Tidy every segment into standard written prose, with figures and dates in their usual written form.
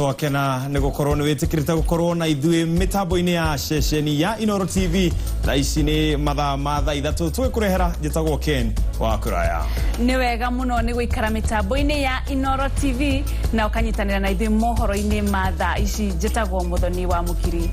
Twakena nĩ gũkorwo nĩ wĩtĩkĩrĩte gũkorwo na ithuĩ mĩtambo-inĩ ya ceceni ya Inoro TV. Thaa ici nĩ mathaa ma thaa 3 tũgĩkũrehera. Njĩtagwo Ken wa Kũraya. Nĩ wega mũno nĩ gũikara mĩtambo-inĩ ya Inoro TV na ũkanyitanĩra na ithuĩ mohoro-inĩ ma thaa ici. Njĩtagwo Mũthoni wa Mũkiri.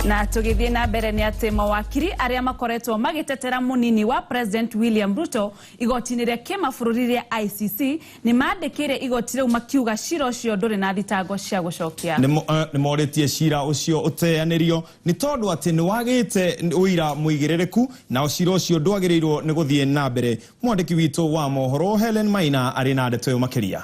Na tũgĩthiĩ na mbere nĩ atĩ mawakiri arĩa makoretwo magĩtetera mũnini wa President William Ruto igoti-inĩ rĩa kĩmabũrũri rĩa ICC nĩ mandĩkĩire igoti rĩu makiuga cira ũcio ndũrĩ na thitango cia gũcokia. Nĩ morĩtie cira ũcio ũteanĩrio nĩ tondũ atĩ nĩ wagĩte ũira mũigĩrĩrĩku na cira ũcio ndwagĩrĩirwo nĩ gũthiĩ na mbere. Mwandĩki witũ wa mohoro Helen Maina arĩ na ndeto ĩyo makĩria.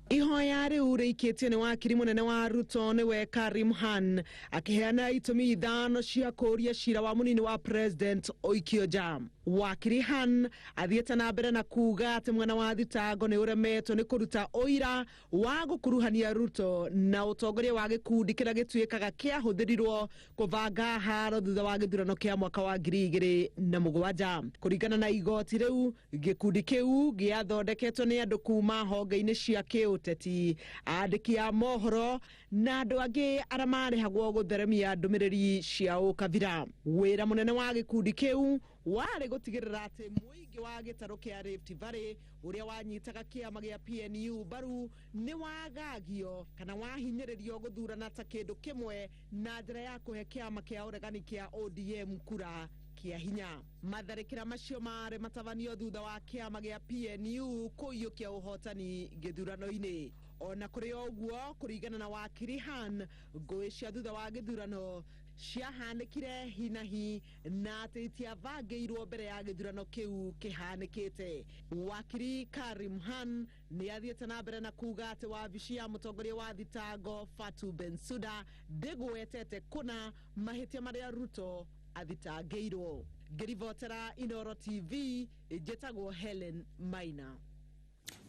Ihoya rĩu rĩikĩtio nĩ wakiri mũnene wa Ruto nĩwe Karim Khan, akĩheana itũmi 5 cia kũũria cira wa mũnini wa president ũikio nja. Wakiri Khan athiĩte na mbere na kuga atĩ mwena wa thitango nĩ ũremetwo nĩ kũruta ũira wa gũkuruhania Ruto na ũtongoria wa gĩkundi kĩrĩa gĩtuĩkaga kĩahũthĩrirwo kũbanga haro thutha wa gĩthurano kĩa mwaka wa 2007. Kũringana na igoti rĩu, gĩkundi kĩu gĩathondeketwo nĩ andũ kuma honge-inĩ cia kĩũteti, andĩki a mohoro na andũ angĩ arĩa marĩhagwo gũtheremia ndũmĩrĩri cia ũkabira. Wĩra mũnene wa gĩkundi kĩu warĩ gũtigĩrĩra atĩ mũingĩ wa gĩtarũ kĩa Rift Valley ũrĩa wanyitaga kĩama gĩa PNU mbaru nĩ wagagio kana wahinyĩrĩrio gũthurana ta kĩndũ kĩmwe na njĩra ya kũhe kĩama kĩa ũregani kĩa ODM kura kĩa hinya. Matharĩkĩra macio marĩ matabanio thutha wa kĩama gĩa PNU kũiyũkia ũhotani gĩthurano-inĩ. Ona kũrĩ o ũguo, kũringana na wakiri Khan, ngũĩ cia thutha wa gĩthurano ciahanĩkire hinahi na atĩ itiabangĩirwo mbere ya gĩthurano kĩu kĩhanĩkĩte. Wakiri Karim Khan nĩ athiĩte na mbere na kuga atĩ wabici ya mũtongoria wa thitango Fatou Bensouda ndĩgwetete kũna mahĩtia marĩa Ruto athitangĩirwo. Ngĩribotera Inoro TV, njĩtagwo Helen Maina.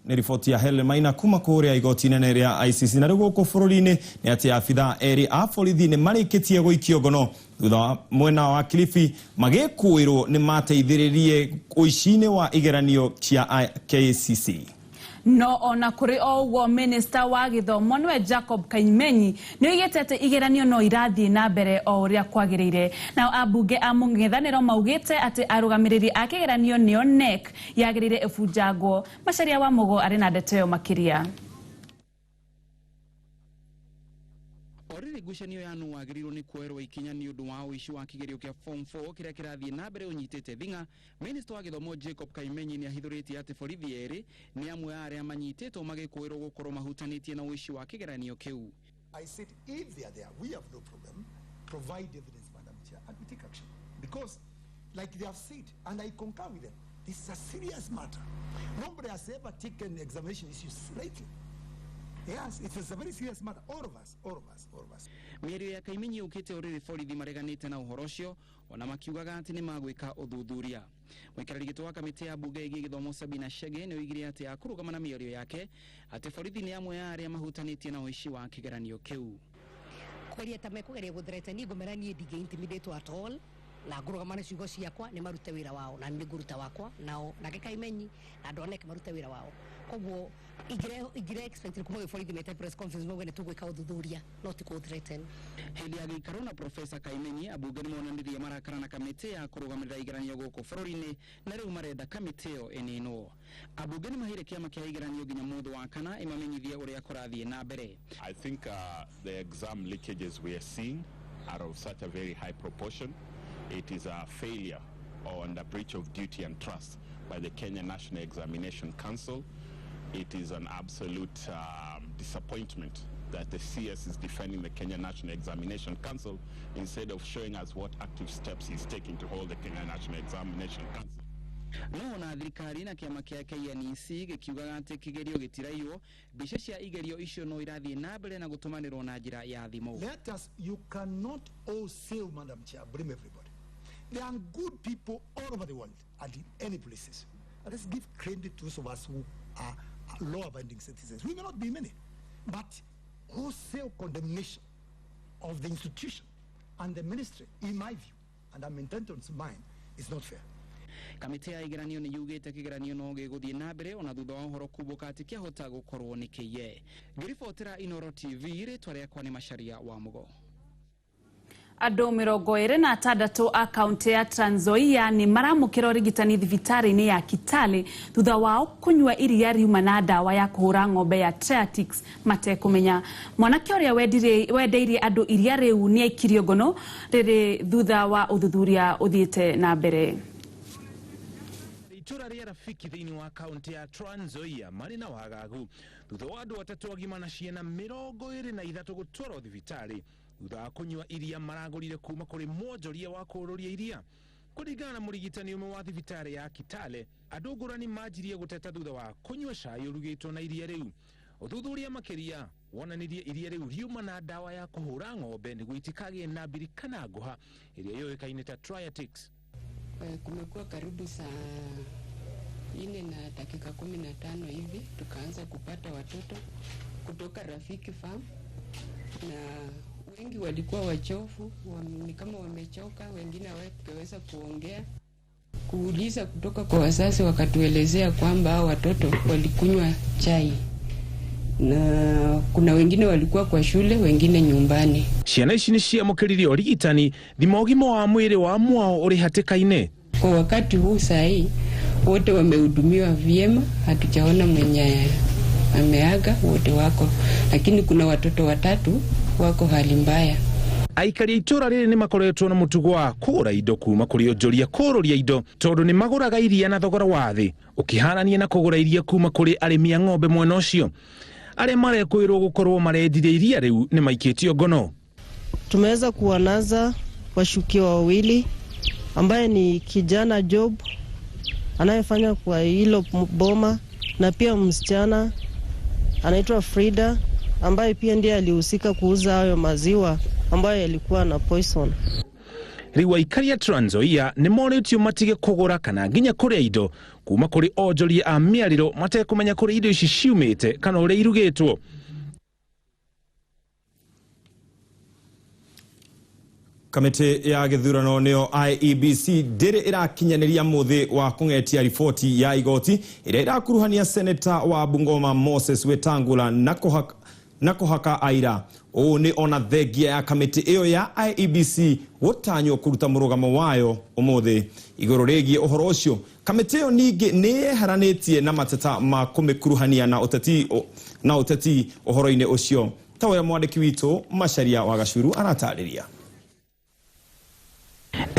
Nĩ riboti ya Helen Maina kuma kũrĩa igoti inene rĩa ICC. Na rĩu gũkũ bũrũri-inĩ nĩ atĩ abithaa erĩ a borithi nĩ marĩkĩtie gũikio ngono thutha wa mwena wa Kilifi magĩkũĩrwo nĩ mateithĩrĩrie ũici-inĩ wa igeranio cia KCC. No ona kũrĩ o ũguo, minista wa gĩthomo nĩwe Jacob Kaimenyi nĩ oigĩte atĩ igeranio no irathiĩ na mbere o ũrĩa kwagĩrĩire. Nao ambunge a mũng'ethanĩro maugĩte atĩ arũgamĩrĩri a kĩgeranio nĩo KNEC yagĩrĩire ĩbunjangwo. Macharia wa Mũgo arĩ na ndeto ĩyo makĩria. Orĩrĩ ngucanio ya nũ wagĩrĩirwo nĩ kuoerwo ikinya nĩ ũndũ wa ũici wa kĩgerio kĩa form 4 kĩrĩa kĩrathiĩ na mbere ũnyitĩte thing'a, minista wa gĩthomo Jacob Kaimenyi nĩ ahithũrĩtie atĩ borithi erĩ nĩ amwe a arĩa manyitĩtwo magĩkũĩrwo gũkorwo mahutanĩtie na ũici wa kĩgeranio kĩu. I said, if they are there, we have no problem. Provide evidence, Madam Chair, and we take action. Because, like they have said, and I concur with them, this is a serious matter. Nobody has ever taken examination issues lightly. Yes, it is a very serious matter. All of us, all of us, all of us. Mĩario ya Kaimenyi yũkĩte ũrĩrĩ borithi mareganĩte na ũhoro ũcio ona makiugaga atĩ nĩ magwĩka ũthuthuria. Mũikarĩri gĩtĩ wa kamĩtĩ ya mbunge ĩgiĩ gĩthomo Sabina Chege nĩ oigire atĩ akũrũgama na mĩario yake atĩ borithi nĩ amwe a arĩa mahutanĩtie na ũici wa kĩgeranio kĩu. Kũgeria ta mekũgeria gũthreaten, niĩ ngũmera niĩ ndingĩ intimidate at all na ngũrũgama na ciugo ciakwa. Nĩ marute wĩra wao na nĩ ngũruta wakwa, nao nake Kaimenyi na andũ a KNEC marute wĩra wao. Koguo ingire expect kuma gwĩ borithi mete press conference mauge nĩ tũgwĩka ũthuthuria, no ti kũ threaten. Hĩndĩ ya gĩikaro na Profesa Kaimenyi, ambunge nĩ monanirie marakara na kamĩtĩ ya kũrũgamĩrĩra igeranio gũkũ bũrũri-inĩ na rĩu marenda kamĩtĩ ĩyo ĩninwo. Ambunge nĩ maheire kĩama kĩa igeranio nginya mũthĩ wa kana ĩmamenyithie ũrĩa kũrathiĩ na mbere. I think the exam leakages we are seeing are of such a very high proportion. It is a failure on the breach of duty and trust by the Kenya National Examination Council. It is an absolute disappointment that the CS is defending the Kenya National Examination Council instead of showing us what active steps he's taking to hold the Kenya National Examination Council. No ona thirikari na kĩama kĩa KNEC gĩkiugaga atĩ kĩgerio gĩtiraiywo, mbica cia igerio icio no irathiĩ na mbere na gũtũmanĩrwo na njĩra ya thimũ. Let us, you cannot wholesale, Madam Chair, blame everybody. There are good people all over the world and in any places. Let's give credit to those of us who are law-abiding citizens. We may not be many, but wholesale condemnation of the institution and the ministry, in my view, and I'm entitled to mine, is not fair. Kamĩtĩ ya igeranio nĩ yugĩte kĩgeranio no gĩgũthiĩ na mbere ona thutha wa ũhoro kumbũka atĩ kĩahota gũkorwo nĩ kĩiye. Ngĩribotera Inoro TV, rĩtwa rĩakwa nĩ Macharia wa Mugo. Andũ 26 a kaunti ya Trans Nzoia nĩ maramũkĩra ũrigitani thibitarĩ-inĩ ya Kitale thutha wao kũnyua iria riuma na ndawa ya kũhũra ng'ombe ya Triatix matekũmenya. Mwanake ũrĩa wendeirie andũ iria rĩu nĩ aikirio ngono rĩrĩ thutha wa ũthuthuria ũthiĩte na mbere. Itũra rĩa Rafiki thĩinĩ wa kaunti ya Trans Nzoia marĩ na wagagu thutha wa andũ atatũ agima na ciana 23 gũtwarwo thibitarĩ thutha wa kũnyua iria maragũrire kuma kũrĩ mwonjoria wa kũũrũria iria. Kũringana na mũrigitani ũmwe wa thibitarĩ ya Kitale, andũ ngũrani manjirie gũteta thutha wa kũnyua cai ũrugĩtwo na iria rĩu. Ũthuthuria makĩria wonanirie iria rĩu riuma na ndawa ya kũhũra ng'ombe nĩguo itikagĩe na mbiri kana ngũha ĩrĩa yũĩkaine ta Triatix. Kumekuwa karibu saa 4:15 hivi tukaanza kupata watoto kutoka Rafiki Farm, na wengi walikuwa wachofu, ni kama wamechoka, wengine hawangeweza kuongea. Kuuliza kutoka kwa wazazi wakatuelezea kwamba hao watoto walikunywa chai, na kuna wengine walikuwa kwa shule, wengine nyumbani. Ciana ici nĩ ciamũkĩrire ũrigitani thima ũgima wa mwĩrĩ wa mwao ũrĩ hatĩka-inĩ. Kwa wakati huu sahii wote wamehudumiwa vyema, hatujaona mwenye ameaga, wote wako, lakini kuna watoto watatu wako hali mbaya. Aikari a itũra rĩrĩ nĩ makoretwo na mũtugo wa kũgũra indo kuma kũrĩ onjoria kũũrũria indo tondũ nĩ magũraga iria na thogora wa thĩ ũkĩhanania na kũgũra iria kuma kũrĩ arĩmi a ng'ombe mwena ũcio. Arĩa marekwĩrwo gũkorwo marendirie iria rĩu nĩ maikĩtio ngono. Tumeweza kuwanaza washukiwa wawili ambaye ni kijana Job anayefanya kwa hilo boma na pia msichana anaitwa Frida ambaye pia ndiye alihusika kuuza hayo maziwa ambayo yalikuwa na poison. Rĩu aikari a Trans Nzoia nĩ morĩtio matige kũgũra kana nginya kũrĩa indo kuma kũrĩ onjoria a mĩarĩro matekũmenya kũrĩa indo ici ciumĩte kana ũrĩa irugĩtwo. Kamĩtĩ ya gĩthurano nĩyo IEBC ndĩrĩ ĩrakinyanĩria mũthĩ wa kũng'etia riboti ya igoti ĩrĩa ĩrakuruhania seneta wa Bungoma Moses Wetangula na kũhaka aira. Ũũ nĩ ona thengia ya kamĩtĩ ĩyo ya IEBC gũtanywo kũruta mũrũgamo wayo ũmũthĩ. Igũrũ rĩgiĩ ũhoro ũcio, kamĩtĩ ĩyo ningĩ nĩ yeheranĩtie na mateta ma kũmĩkuruhania na ũteti ũhoro-inĩ ũcio, ta ũrĩa mwandĩki witũ Macharia wa Gacuru aratarĩria.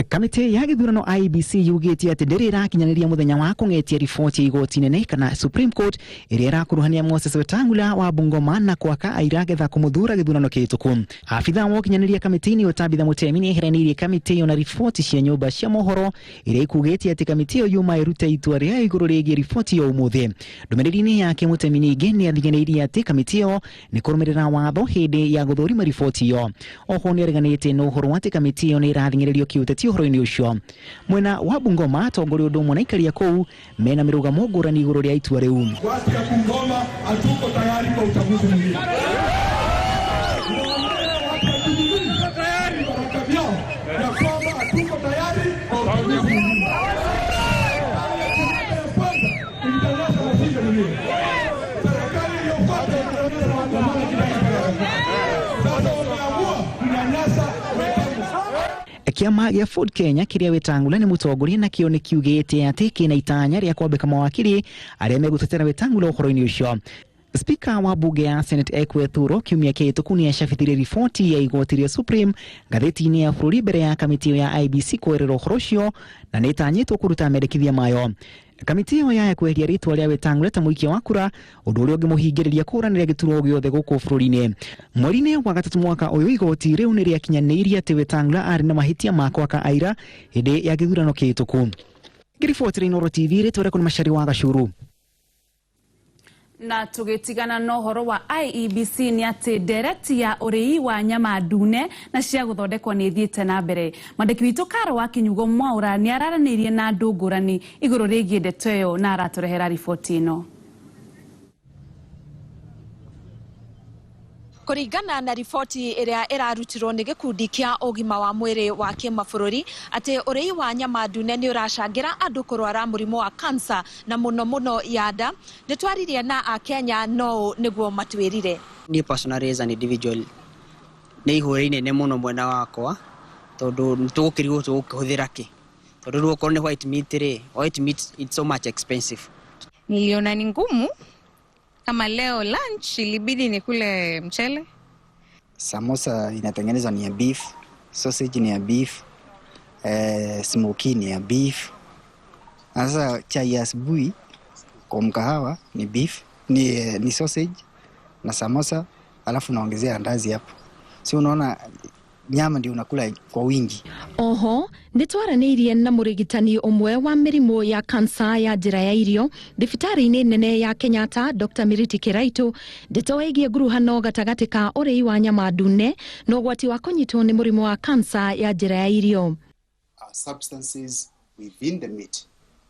Kamĩtĩ ya gĩthurano IEBC yugĩte atĩ ndĩrĩ ĩrakinyanĩria mũthenya wa kũng'etia riboti ya igoti nene kana Supreme Court ĩrĩa ĩrakuruhania Moses Wetangula wa Bungoma na kwaka aira getha kũmũthura gĩthurano kĩhĩtũku. Abithaa wa ũkinyanĩria kamĩtĩ-inĩ ĩyo Tabitha Mutemi nĩ eheranĩirie kamĩtĩ ĩyo na riboti cia nyũmba cia mohoro ĩrĩa ĩkugĩte atĩ kamĩtĩ ĩyo yuma ĩrute itua rĩayo igũrũ rĩgiĩ riboti ya ũmũthĩ. Ndũmĩrĩri-inĩ yake Mutemi ningĩ nĩ athiganĩirie atĩ kamĩtĩ ĩyo nĩ kũrũmĩrĩra watho hĩndĩ ya gũthũrima riboti ĩyo. Oho nĩ areganĩte na ũhoro wa atĩ kamĩtĩ ĩyo nĩ ĩrathing'ĩrĩrio kĩũteti ũhoro-inĩ ũcio. Mwena wa Bungoma atongoria ũndũ ũmwe na aikari a kũu mena mĩrũgamo ngũrani igũrũ rĩa itua rĩu. Watu ya Bungoma hatuko tayari kwa uchaguzi mwingine. Ya kwamba hatuko tayari kwa uchaguzi mwingine. Serikali iliyofuata sasa wameamua kunyanyasa Kĩama gĩa Ford Kenya kĩrĩa Wetangula nĩ mũtongoria nakĩo nĩ kiugĩte atĩ kĩna itanya rĩa kwambĩka mawakiri arĩa megũtetera Wetangula ũhoro-inĩ ũcio. Spika wa bunge ya Senate Ekwe Thuro kiumia kĩhĩtũku nĩ acabithirie riboti ya igoti rĩa Supreme ngathĩti-inĩ ya bũrũri mbere ya kamĩtĩ ĩyo ya IEBC kwerera ũhoro ũcio na nĩ ĩtanyĩtwo kũruta mendekithia mayo. Kamĩtĩ ĩyo yaya kweheria rĩtwa rĩa Wetangula ta mũikia wa kura ũndũ ũrĩa ũngĩmũhingĩrĩria kũũranĩra gĩturwa gĩothe gũkũ bũrũri-inĩ. Mweri-inĩ wa gatatũ mwaka ũyũ igoti rĩu nĩ rĩakinyanĩirie atĩ Wetangula arĩ na mahĩtia ma kwaka aira hĩndĩ ya gĩthurano kĩhĩtũku. Ngĩribotera Inooro TV rĩtwa rĩakwa nĩ Macharia wa Gacuru. Na tũgĩtigana na ũhoro wa IEBC nĩ atĩ ndereti ya ũrĩi wa nyama ndune na cia gũthondekwo nĩ ĩthiĩte na mbere. Mwandĩki witũ Karo wa Kinyugo Mwaura nĩ araranĩirie na andũ ngũrani igũrũ rĩgiĩ ndeto ĩyo na aratũrehera riboti ĩno. Kũringana na riboti ĩrĩa ĩrarutirwo nĩ gĩkundi kĩa ũgima wa mwĩrĩ wa kĩmabũrũri atĩ ũrĩi wa nyama ndune nĩ ũracangĩra andũ kũrwara mũrimũ wa kansa na mũno mũno ya nda. Nĩ twaririe na akenya no nĩguo matwĩrire. Niĩ personally as an individual nĩ ihũra inene mũno mwena wakwa tondũ nĩ tũgũkĩrigwo tũgũkĩhũthĩra kĩ tondũ rĩu okorwo nĩ white meat rĩ, white meat it's so much expensive. Niliona ni ngumu. Kama leo lunch ilibidi nikule mchele. Samosa inatengenezwa ni ya beef, sausage ni ya beef, smoky ni ya beef. Sasa chai ya asubuhi kwa mkahawa ni beef, ni sausage na samosa, alafu naongezea andazi hapo. Si unaona nyama ndio unakula kwa wingi. Oho nĩ twaranĩirie na mũrigitani ũmwe wa mĩrimũ ya kansa ya njĩra ya irio thibitarĩ-inĩ nene ya Kenyatta, Dr. Miriti Kiraito, ndeto ĩgiĩ nguruhano gatagatĩ ka ũrĩi wa nyama ndune na ũgwati wa kũnyitwo nĩ mũrimũ wa kansa ya njĩra ya irio. Substances within the meat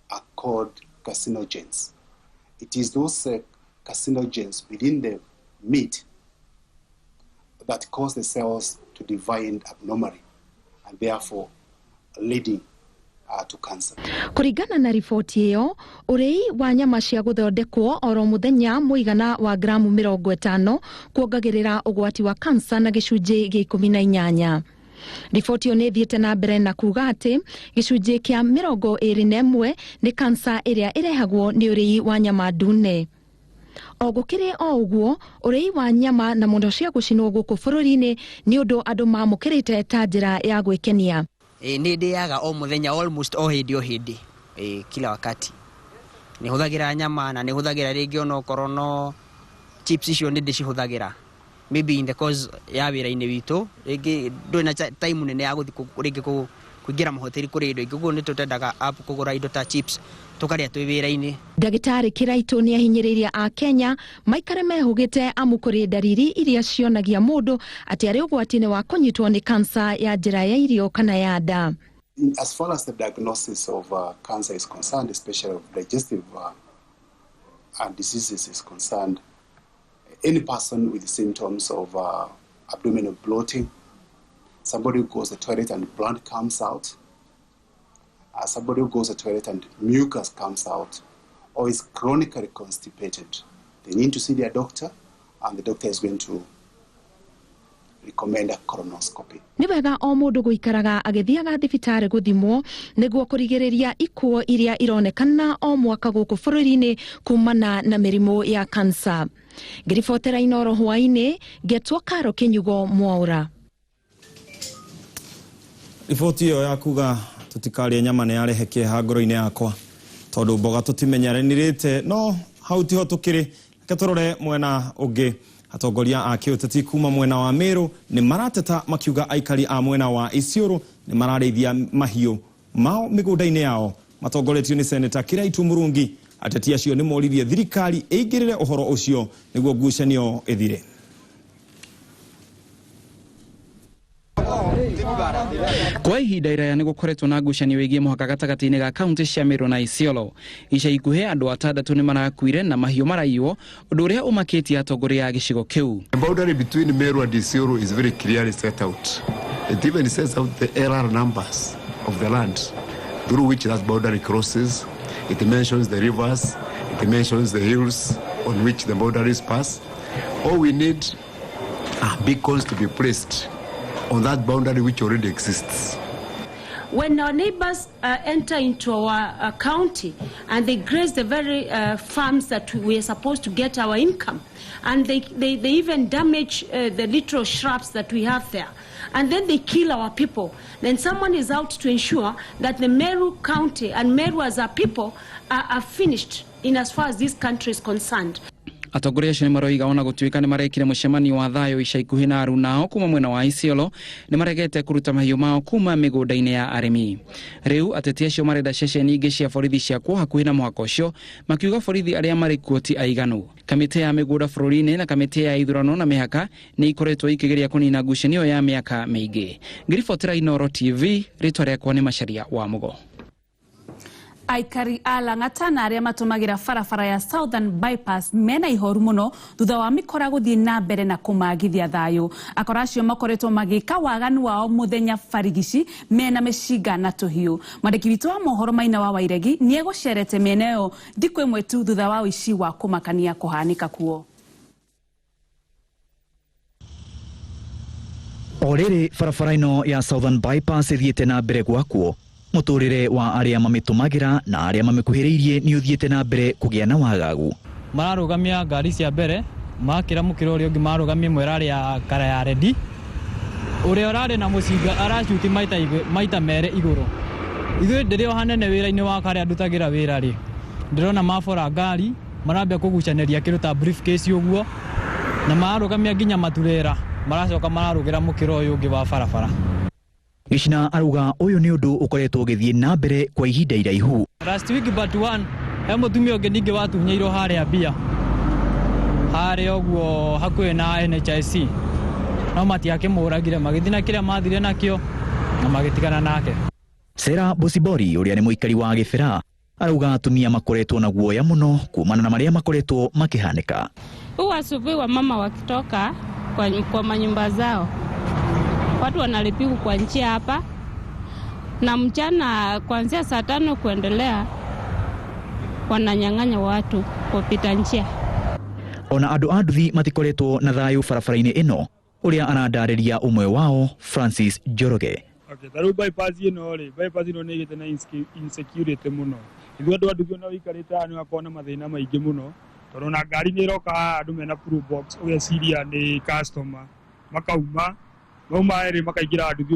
are called carcinogens. It is those carcinogens within the meat that cause the cells to divide abnormally and therefore leading to cancer. Kũringana na riboti ĩyo, ũrĩi wa nyama cia gũthondekwo oro mũthenya mũigana wa gramu 50 kuongagĩrĩra ũgwati wa kansa na gĩcunjĩ gĩa 18. Riboti ĩyo nĩ ĩthiĩte na mbere na kuga atĩ gĩcunjĩ kĩa 21 nĩ kansa ĩrĩa ĩrehagwo nĩ ũrĩi wa nyama ndune. O gũkĩrĩ o ũguo, ũrĩi wa nyama na mũno cia gũcinwo gũkũ bũrũri-inĩ nĩ ũndũ andũ mamũkĩrĩte ta njĩra ya gwĩkenia. Nĩ ndĩaga o mũthenya almost o hĩndĩ kila wakati. Nĩ hũthagĩra nyama na nĩ hũthagĩra rĩngĩ onokorwo no chips icio nĩ ndĩcihũthagĩra. Maybe in the course ya wĩra-inĩ witũ rĩngĩ ndũrĩ na time nene ya gũthiĩ rĩngĩ kũingĩra mahoteri kũrĩa indo ingĩ, ũguo nĩ tũtendaga up kũgũra indo ta chips tũkarĩa twĩ wĩra-inĩ. Ndagĩtarĩ Kiraito nĩ ahinyĩrĩirie akenya maikare mehũgĩte amu kũrĩ ndariri iria cionagia mũndũ atĩ arĩ ũgwati-inĩ wa kũnyitwo nĩ kansa ya njĩra ya irio kana ya nda. As far as the diagnosis of cancer is concerned, especially of digestive and diseases is concerned, any person with symptoms of abdominal bloating, somebody who goes to the toilet and blood comes out, somebody who goes to the toilet and mucus comes out, or is chronically constipated, they need to see their doctor, and the doctor is going to recommend a colonoscopy. Nĩ wega o mũndũ gũikaraga agĩthiaga thibitarĩ gũthimwo nĩguo kũrigĩrĩria ikuũ iria ironekana o mwaka gũkũ bũrũri-inĩ kumana na mĩrimũ ya kansa. Ngĩribotera Inooro hwaĩ-inĩ, ngetwo Karo Kĩnyugo Mwaũra. Riboti ĩyo ya kuga tũtikarĩe nyama nĩ yarehe kĩeha ngoro-inĩ yakwa tondũ mboga tũtimenyeranĩrĩte, no hau tiho tũkĩrĩ. Reke tũrore mwena ũngĩ. Atongoria a kĩũteti kuma mwena wa Meru nĩ marateta makiuga aikari a mwena wa Isiolo nĩ mararĩithia mahiũ mao mĩgũnda-inĩ yao matongoretio nĩ Seneta Kiraitu Murungi. Ateti acio nĩ moririe thirikari ĩingĩrĩre ũhoro ũcio nĩguo ngucanio ĩthire. Kwa ihinda iraya nĩ gũkoretwo na ngucanio ĩgiĩ mũhaka gatagatĩ-inĩ ga kaunti cia Meru na Isiolo. Ica ikuhĩ andũ atandatũ nĩ marakuire na mahiũ maraiywo, ũndũ ũrĩa ũmakĩtie atongoria a gĩcigo kĩu. The boundary between Meru and Isiolo is very clearly set out. It even sets out the LR numbers of the land through which that boundary crosses. It mentions the rivers, it mentions the hills on which the boundaries pass. All we need are beacons to be placed on that boundary which already exists. When our neighbors enter into our county and they graze the very farms that we are supposed to get our income, and they even damage the little shrubs that we have there, and then they kill our people, then someone is out to ensure that the Meru County and Meru as a people are finished in as far as this country is concerned. Atongoria acio nĩ maroiga ona gũtuĩka nĩ marekire mũcemanio wa thayũ ica ikuhĩ na arunao kuma mwena wa Isiolo nĩ maregete kũruta mahiũ mao kuma mĩgũnda-inĩ ya arĩmi. Rĩu ateti acio marenda ceceni ingĩ cia borithi ciakwo hakuhĩ na mũhaka ũcio, makiuga borithi arĩa marĩ kuo ti aiganu. Kamĩtĩ ya mĩgũnda bũrũri-inĩ na kamĩtĩ ya ithurano na mĩhaka nĩ ikoretwo ikĩgeria kũnina ngucanio ya mĩaka mĩingĩ. Ngĩribotera Inooro TV, rĩtwa rĩakwa nĩ Macharia wa Mũgo. Aikari a Lang'ata na arĩa matũmagĩra barabara ya Southern Bypass mena ihoru mũno thutha wa mĩkora gũthiĩ na mbere na kũmagithia thayũ. Akora acio makoretwo magĩka waganu wao mũthenya barigici mena mĩcinga na tũhiũ. Mwandĩki witũ wa mohoro Maina wa Wairegi nĩegũcerete mĩena ĩyo thikũ ĩmwe tu thutha wa ũici wa kũmakania kũhanĩka kuo. O rĩrĩ barabara ĩno ya Southern Bypass ĩthiĩte na mbere gwakwo, mũtũrĩre wa arĩa mamĩtũmagĩra na arĩa mamĩkuhĩrĩirie nĩ ũthiĩte na mbere kũgĩa na wagagu. Mararũgamia ngari cia mbere, makĩra mũkĩra ũrĩa ũngĩ marũgamia ĩmwe ĩrarĩ ya kara ya redi, ũrĩa ũrarĩ na mũcinga aracuti maita merĩ igũrũ. Ithuĩ ndĩrĩ o hanene wĩra-inĩ wa harĩa ndutagĩra wĩra rĩ, ndĩrona mabora ngari marambia kũgucanĩria kĩndũ ta briefcase ũguo, na mararũgamia nginya maturera, maracoka mararũgĩra mũkĩra ũyũ ũngĩ wa barabara. Gĩcina arauga ũyũ nĩ ũndũ ũkoretwo ũgĩthiĩ na mbere kwa ihinda iraihu. Last week but one, he mũtumia ũngĩ ningĩ watunyĩirwo harĩa mbia harĩa ũguo hakuhĩ na NHIC, no matiakĩmũragire, magĩthiĩ na kĩrĩa mathire nakĩo na magĩtigana nake. Sera Bosibori ũrĩa nĩ mũikari wa Gĩbĩra arauga atumia makoretwo na guoya mũno kumana na marĩa makoretwo makĩhanĩka. Huu asubuhi wa mama wakitoka kwa manyumba zao, watu wanalipiku kwa njia hapa, na mchana kuanzia saa 5 kuendelea wananyang'anya watu kupita njia. Ona andũ a nduthi matikoretwo na thayũ barabara-inĩ ĩno, ũrĩa arandarĩria ũmwe wao Francis Njoroge. Okay, ta rĩu bypass ĩno rĩ, bypass ĩno nĩ ĩgĩte na insecurity mũno. Ithuĩ andũ a nduthi ona ũikarĩte haha nĩ ũgakorwo na mathĩna maingĩ mũno, tondũ ona ngari nĩ ĩroka haha andũ mena pro box ũgeciria nĩ customer, makauma mauma rĩ makaingĩra nduthi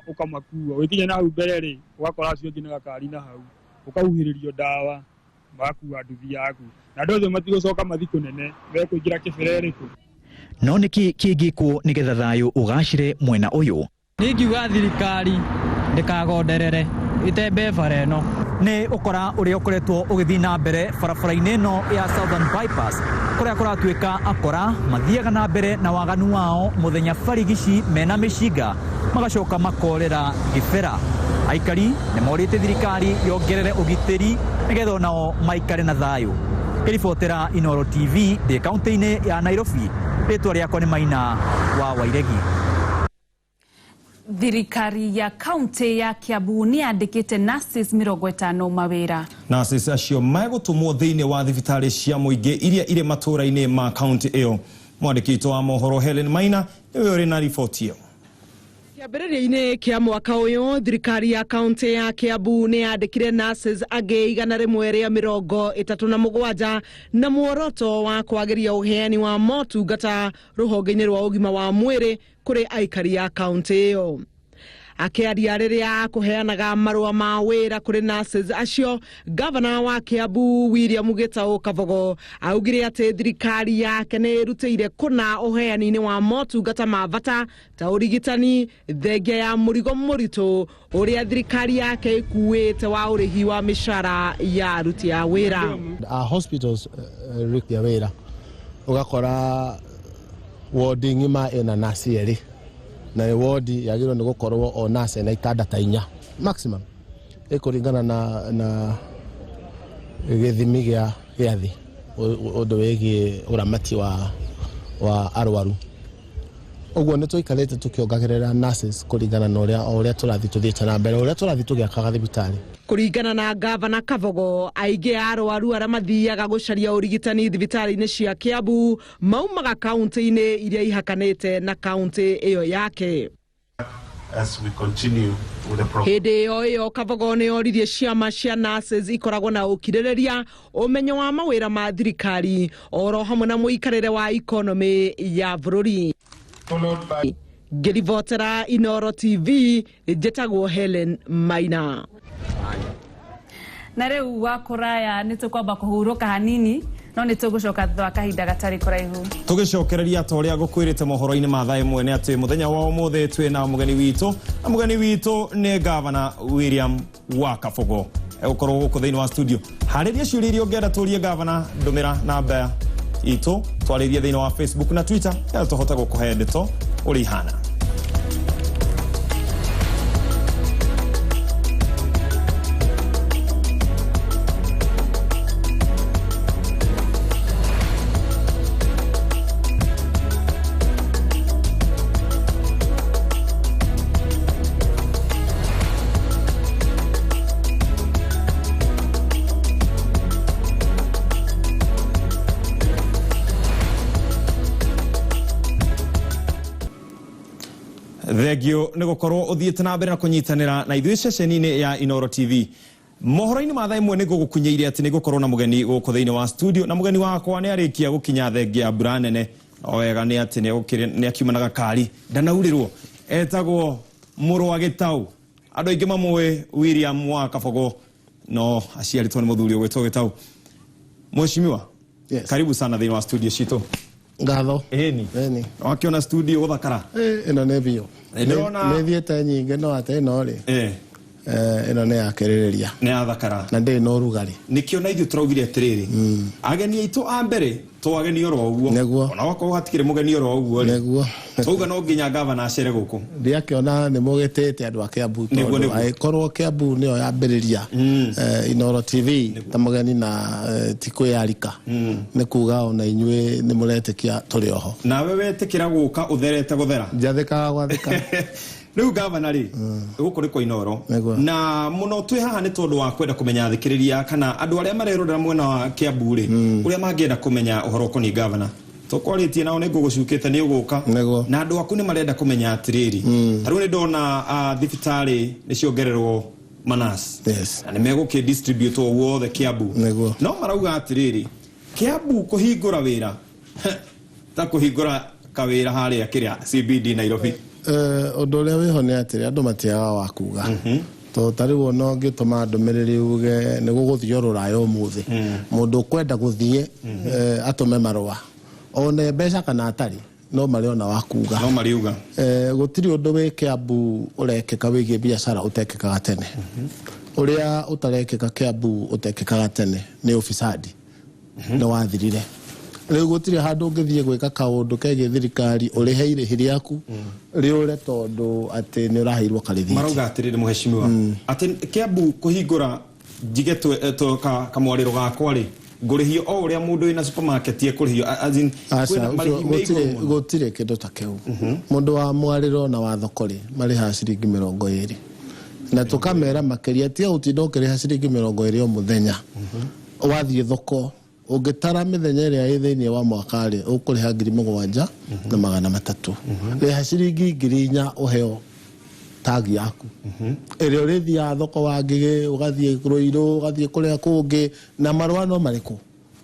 ũkamakua, ũgĩkinya na hau mbere rĩ ũgakora acio angĩ na gakari na hau, ũkahuhĩrĩrio ndawa magakua nduthi yaku, na andũ othe matigũcoka mathi kũnene mekũingĩra kĩbĩra ĩrĩkũ. No nĩkĩ kĩngĩkwo nĩgetha thayũ ũgacĩre mwena ũyũ? Niĩ ingiuga thirikari ndĩkagonderere ĩtembe bara ĩno. Nĩ ũkora ũrĩa ũkoretwo ũgĩthiĩ na mbere barabara-inĩ ĩno ya Southern Bypass, kũrĩa kũratuĩka akora mathiaga na mbere na waganu wao mũthenya barigici mena mĩcinga, magacoka makorera Gĩbĩra. Aikari nĩ morĩtie thirikari yongerere ũgitĩri nĩgetha onao maikare na thayũ. Ngĩribotera Inooro TV ndĩ kaũntĩ-inĩ ya Nairobi, rĩtwa rĩakwa nĩ Maina wa Wairegi. Thirikari ya kaunti ya Kiambu nĩ yandĩkĩte nurses 50 mawĩra. Nurses acio megũtũmwo thĩinĩ wa thibitarĩ cia mũingĩ iria irĩ matũũra-inĩ ma kaunti ĩyo. Mwandĩki witũ wa mohoro Helen Maina nĩwe ũrĩ na riboti ĩyo. Kĩambĩrĩria-inĩ kĩa mwaka ũyũ, thirikari ya kaunti ya Kiambu nĩ yandĩkire nurses angĩ 137 na muoroto wa kwagĩria ũheani wa motungata rũhonge-inĩ rwa ũgima wa mwĩrĩ kũrĩ aikari a kaunti ĩyo. Akĩaria rĩrĩa akũheanaga marũa ma wĩra kũrĩ nurses acio, gavana wa Kiambu William Gitau Kabogo augire atĩ thirikari yake nĩ ĩrutĩire kũna ũheani-inĩ wa motungata ma bata ta ũrigitani, thengia ya mũrigo mũritũ ũrĩa thirikari yake ĩkuĩte wa ũrĩhi wa mĩcara ya aruti a wĩra. Our hospitals rĩkia wĩra ũgakora wodi ng'ima ĩna nurse erĩ, na wodi yagĩrĩirwo nĩ gũkorwo o nurse na itanda ta 4 maximum, ĩkũringana na gĩthimi gĩa thĩ ũndũ wĩgiĩ ũramati wa arwaru. Ũguo nĩ tũikarĩte tũkĩongagĩrĩra nurses kũringana na ũrĩa tũrathiĩ tũthiĩte na mbere, ũrĩa tũrathiĩ tũgĩakaga thibitarĩ. Kũringana na gavana Kabogo, aingĩ a arwaru arĩa mathiaga gũcaria ũrigitani thibitarĩ-inĩ cia Kiambu maumaga kaunti-inĩ iria ihakanĩte na kaunti ĩyo yake. As we continue with the program. Hĩndĩ ĩyo ĩyo Kabogo nĩ oririe ciama cia nurses ikoragwo na ũkirĩrĩria, ũmenyo wa mawĩra ma thirikari oro hamwe na mũikarĩre wa ikonomĩ ya bũrũri. Ngĩribotera Inooro TV, njĩtagwo Helen Maina. Na rĩu wa kũraya nĩ tũkwamba kũhurũka hanini, no nĩ tũgũcoka thutha wa kahinda gatarĩ kũraihu. Tũgĩcokereria ta ũrĩa ngũkwĩrĩte mohoro-inĩ ma thaa ĩmwe nĩ atĩ mũthenya wa ũmũthĩ twĩ na mũgeni witũ, na mũgeni witũ nĩ gavana William wa Kabogo. Egũkorwo gũkũ thĩinĩ wa studio. Harĩria ciũria iria ũngĩenda tũrie gavana, ndũmĩra namba itũ twarĩrie thĩinĩ wa Facebook na Twitter, nĩgetha tũhote gũkũhe ndeto ũrĩa ihana. Thengio nĩ gũkorwo ũthiĩte na mbere na kũnyitanĩra na ithuĩ ceceni-inĩ ya Inooro TV. Mohoro-inĩ ma thaa 1 nĩ ngũgũkunyĩire atĩ nĩ ngũkorwo na mũgeni gũkũ thĩinĩ wa studio, na mũgeni wakwa nĩ arĩkia gũkinya thengia ya mbura nene. O wega nĩ atĩ nĩ akiuma na gakari ndanaurĩrwo. Etagwo Mũrũ wa Gĩtaũ, andũ aingĩ mamũĩ William wa Kabogo, no aciarĩtwo nĩ mũthuri ũgwĩtwo Gĩtaũ. Mheshimiwa, yes. Karibu sana thĩinĩ wa studio citũ. Ngatho. Ĩni. Ĩni. Wakĩona studio gũthakara? Ĩno nĩ biũ. Ndĩrona Nĩ thiĩte nyingĩ no atĩ ĩno rĩ. Ĩno nĩ yakĩrĩrĩria. Nĩ yathakara. Na ndĩrĩ na ũrugarĩ. Nĩkĩo na ithuĩ tũraugire atĩrĩrĩ, ageni aitũ a mbere to ageni oro ũguo. Nĩguo. Ona wakorwo hatikĩrĩ mũgeni oro ũguo rĩ. Nĩguo. Twauga no nginya gavana acere gũkũ. Ndiakĩona nĩ mũgĩtĩte andũ a Kiambu Nĩguo, tondũ nĩguo. angĩkorwo Kiambu nĩyo yambĩrĩria Inooro TV ta mũgeni na ti kwĩyarika, nĩ kuga ona inyuĩ nĩ mũretĩkia tũrĩ oho. Nawe wetĩkĩra gũka ũtherete gũthera? Njathĩkaga gwathĩka. Rĩu gavana rĩ, gũkũ nĩ kwa Inooro. Nĩguo. Na mũno twĩ haha nĩ tondũ wa kwenda kũmenya athikĩrĩria kana andũ arĩa marerorera mwena wa Kiambu rĩ, ũrĩa mangĩenda kũmenya ũhoro ũkoniĩ gavana. Tũkwarĩtie nao nĩ ngũgũcukĩte nĩ ũgũka. Na andũ aku nĩ marenda kũmenya atĩrĩrĩ, ta rĩu nĩ ndona thibitarĩ nĩ ciongererwo manas. Yes. Na nĩ megũkĩ distribute o guothe Kiambu. Nĩguo. No marauga atĩrĩrĩ, Kiambu kũhingũra wĩra ta kũhingũra kawĩra harĩa kĩrĩa CBD Nairobi. Ũndũ ũrĩa wĩho nĩ atĩrĩ, andũ matiagaga wa kuga. Tondũ ta rĩu ona ũngĩtũma ndũmĩrĩri uge nĩ gũgũthiĩ rũraya ũmũthĩ, mũndũ ũkwenda gũthiĩ atũme marũa one mbeca kana atarĩ, no marĩ ona wa kuga. No mariuga. Gũtirĩ ũndũ wĩ Kiambu ũrekĩka wĩgiĩ biacara ũtekĩkaga tene. Ũrĩa ũtarekĩka Kiambu ũtekĩkaga tene nĩ ũbicadi. Nĩ wathirire. Rĩu gũtirĩ handũ ũngĩthiĩ gwĩka kaũndũ kegiĩ thirikari ũrĩhe irĩhi rĩaku rĩũre tondũ atĩ nĩ ũraheirwo karĩthiti. Marauga atĩrĩrĩ mheshimiwa, atĩ Kiambu kũhingũra njige kamwarĩro gakwa rĩ, ngũrĩhio o ũrĩa mũndũ wĩna supermarket ekũrĩhio, as in, Aca, kwĩna marĩhi me igũrũ mũno. Gũtirĩ kĩndũ ta kĩu. Mũndũ wa mwarĩro na wa thoko rĩ, marĩhaga ciringi 20. Na tũkamera makĩria tiga gũtinda ũkĩrĩha ciringi 20 o mũthenya. Wathiĩ thoko ũngĩtara mĩthenya ĩrĩa ĩ thĩinĩ wa mwaka rĩ, ũkũrĩha 7,300. Rĩha ciringi 4,000 ũheo tagi yaku. Ĩrĩa ũrĩthiaga thoko wa Ngigĩ, ũgathiĩ Rũirũ, ũgathiĩ kũrĩa kũngĩ, na marũa no marĩkũ?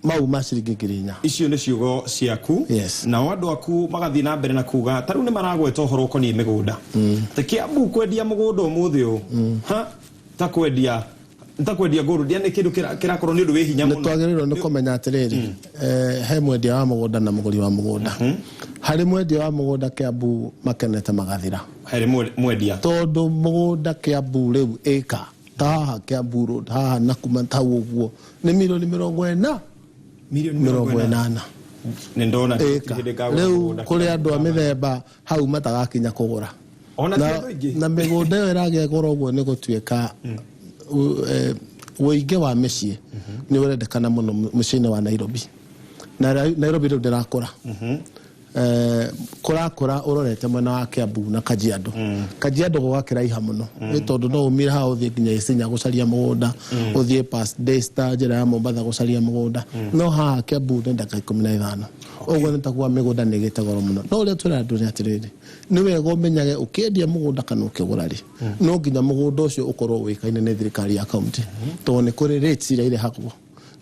Mau ma ciringi 4,000. Icio nĩ ciugo ciaku. Yes. Nao andũ aku magathiĩ na mbere na kuga ta rĩu nĩ maragweta ũhoro ũkoniĩ mĩgũnda. Ta Kiambu kwendia mũgũnda ũmũthĩ ũyũ, ha, ta kwendia ngũrũ, nĩ kĩndũ kĩrakorwo nĩ ũndũ wĩ hinya Nĩ mũno. twagĩrĩirwo nĩ kũmenya atĩrĩrĩ, he mwendia wa mũgũnda na mũgũri wa mũgũnda. Harĩ mwendia wa mũgũnda Kiambu makenete magathira. Harĩ mwendia. Tondũ mũgũnda Kiambu rĩu ĩka ta haha Kiambu Road, haha na kuma tau ũguo nĩ milioni 40. Milioni 80. Nĩ ndona Ĩka. hĩndĩ ngagũra Rĩu mũgũnda. kũrĩ andũ a mĩthemba hau matagakinya kũgũra. Ona ti andũ aingĩ. Na mĩgũnda ĩyo ĩragĩa goro ũguo nĩ gũtuĩka ũingĩ wa mĩciĩ nĩ ũrendekana mũno mũciĩ-inĩ wa Nairobi. Na Nairobi rĩu ndĩrakũra. Kũrakũra ũrorete mwena wa Kiambu na Kajiado. Kajiado gũgakĩraiha mũno. Nĩ tondũ no umire haha ũthiĩ nginya Isinya gũcaria mũgũnda, ũthiĩ past Daystar njĩra ya Mombatha gũcaria mũgũnda. No haha Kiambu nĩ ndagĩka 15. Ũguo nĩ takuga mĩgũnda nĩ ĩgĩte goro mũno. No ũrĩa twĩra andũ nĩ atĩrĩrĩ, nĩ wega ũmenyage ũkĩendia mũgũnda kana ũkĩgũra rĩ, no nginya mũgũnda ũcio ũkorwo ũĩkaine nĩ thirikari ya kaunti. Tondũ nĩ kũrĩ rates iria irĩhagwo.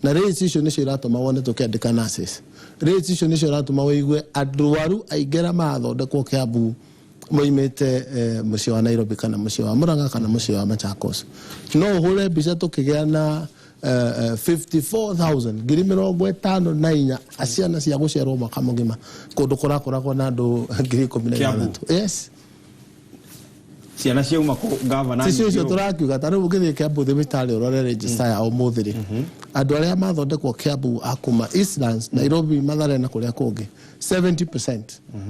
Na rates icio nĩcio iratũma wone tũkĩandĩka nurses. Rates icio nĩcio iratũma wĩigue arwaru aingĩ arĩa marathondekwo Kiambu moimĩte mũciĩ wa Nairobi kana mũciĩ wa Murang'a kana mũciĩ wa Machakos. No ũhũre mbica tũkĩgĩa na 54,000, 54,000 ciana cia gũciarwo mwaka mũgima kũndũ kũrakoragwo na andũ 16,000. Yes. Ciana ciauma kũ gavana Ticio icio nyingĩ ũũ. tũrakiuga ta rĩu ũngĩthiĩ Kiambu thibitarĩ ũrore register ya ũmũthĩ rĩ, andũ arĩa mathondekwo Kiambu a kuma Eastlands, Nairobi, Mathare na kũrĩa kũngĩ 70%.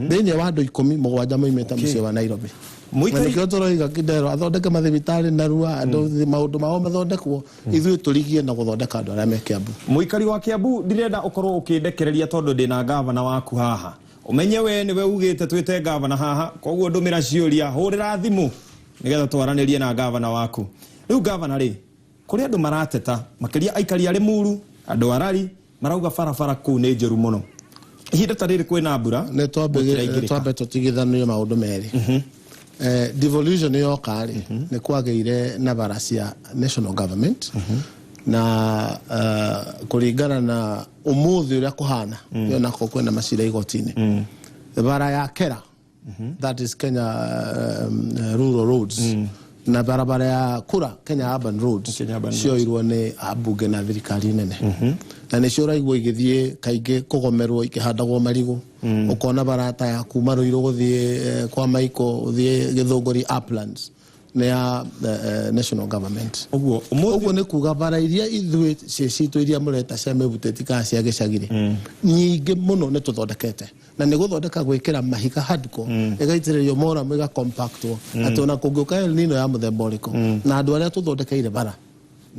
Thĩinĩ wa andũ 10, 7 moimĩte mũciĩ wa Nairobi. Mũikari Na nĩkĩo tũroiga Kidero athondeke mathibitarĩ narua, andũ maũndũ mao mathondekwo, ithuĩ tũrigie na gũthondeka andũ arĩa me Kiambu. Mũikari wa Kiambu ndirenda ũkorwo ũkĩndekereria tondũ ndĩna gavana waku haha. Ũmenye we nĩwe ugĩte twĩte gavana haha, koguo ndũmĩra ciũria, hũrĩra thimũ nĩgetha twaranĩrie na gavana waku. Rĩu gavana rĩ, kũrĩ andũ marateta makĩria aikari a Limuru, andũ a Rari marauga barabara kũu nĩ njũru mũno. Ihinda ta rĩrĩ kwĩna mbura, Nĩ gũtiraingĩrĩka. twambe tũtigithanie maũndũ merĩ. Devolution yoka rĩ, nĩ kwagĩire na bara cia national government na kũringana na ũmũthĩ ũrĩa kũhana, ĩyo nako kwĩna macira igoti-inĩ. Bara ya Kera, that is Kenya Rural Roads, na barabara ya Kura, Kenya Urban Roads, cioirwo nĩ ambunge na thirikari nene, na nĩcio ũraigua igĩthiĩ kaingĩ kũgomerwo ikĩhandagwo marigũ. Ũkona barata ya kuma Ruiru gũthiĩ kwa Maiko ũthiĩ Gĩthũngũri Uplands nĩ ya national government. Ũguo nĩ kuga bara iria ithuĩ ciĩ citũ iria mũreta cia mĩbuteti kana cia gĩcagi-rĩ, nyingĩ mũno nĩ tũthondekete, na nĩ gũthondeka gwĩkĩra mahiga hardcore, ĩgaitĩrĩrio moramu ĩgakompactwo, atĩ ona kũngĩũka El Nino ya mũthemba ũrĩkũ, na andũ arĩa tũthondekeire bara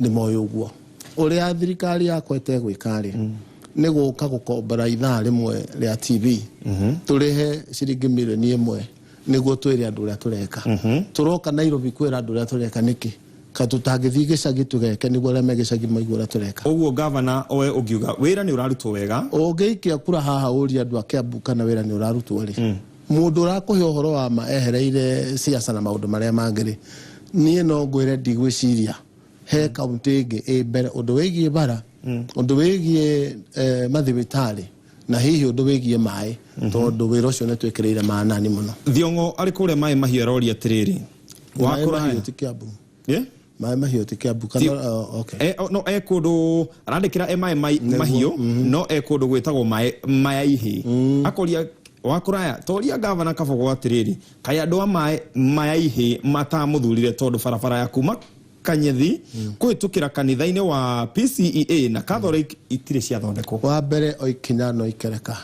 nĩ moĩ ũguo. Ũrĩa thirikari yakwa ĩtegwĩka-rĩ, nĩ gũka gũkombora ithaa rĩmwe rĩa TV, tũrĩhe ciringi mirioni 1 nĩguo twĩre andũ ũrĩa tũreka. Tũroka Nairobi kwĩra andũ ũrĩa tũreka nĩkĩ? Ka tũtangĩthiĩ gĩcagi tũgeke nĩguo arĩa me gĩcagi maigue ũrĩa tũreka. Ũguo gavana oe ũngiuga wĩra nĩ ũrarutwo wega. Ũngĩikia kura haha ũrie andũ a Kiambu kana wĩra nĩ ũrarutwo rĩ, mũndũ ũrakũhe ũhoro wa ma ehereire siasa na maũndũ marĩa mangĩ rĩ, niĩ no ngwĩre ndigwĩciria he kaunti ĩngĩ ĩ mbere ũndũ wĩgiĩ bara, ũndũ wĩgiĩ mathibitarĩ, na hihi ũndũ wĩgiĩ maĩ, tondũ wĩra ũcio nĩ twĩkĩrĩire maanani mũno. Thiong'o arĩ kũrĩa maĩ mahiũ aroria atĩrĩrĩ, Maĩ mahiũ ti Kiambu. Maĩ mahiũ ti Kiambu kana okay. No e kũndũ arandĩkĩra e maĩ mahiũ, no e kũndũ gwĩtagwo maĩ Mayaihi. Akoria wakũraya toria gavana Kabogo atĩrĩrĩ, kaĩ andũ a maĩ Mayaihi matamũthurire tondũ barabara ya kuma Kanyethi kũhĩtũkĩra kanitha-inĩ wa PCEA na Catholic itirĩ ciathondekwo. Wa mbere o ikinya no ikereka.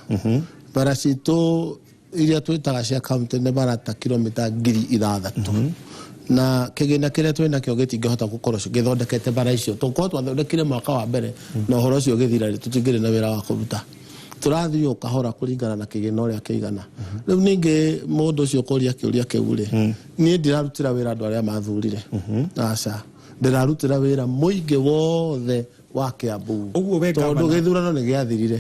Bara citũ iria twĩtaga cia county nĩ bara ta kilomita 6,000, na kĩgĩna kĩrĩa twĩ nakĩo gĩtingĩhota gũkorwo gĩthondekete bara icio. Tũkorwo twathondekire mwaka wa mbere na ũhoro ũcio ũgĩthira rĩ, tũtingĩrĩ na wĩra wa kũruta. Tũrathiĩ o kahora kũringana na kĩgĩna ũrĩa kĩigana. Rĩu ningĩ mũndũ ũcio ũkũria kĩũria kĩu rĩ, niĩ ndirarutĩra wĩra andũ arĩa mathurire, aca, ndĩrarutĩra wĩra mũingĩ wothe wa Kiambu, tondũ gĩthurano nĩ gĩathirire.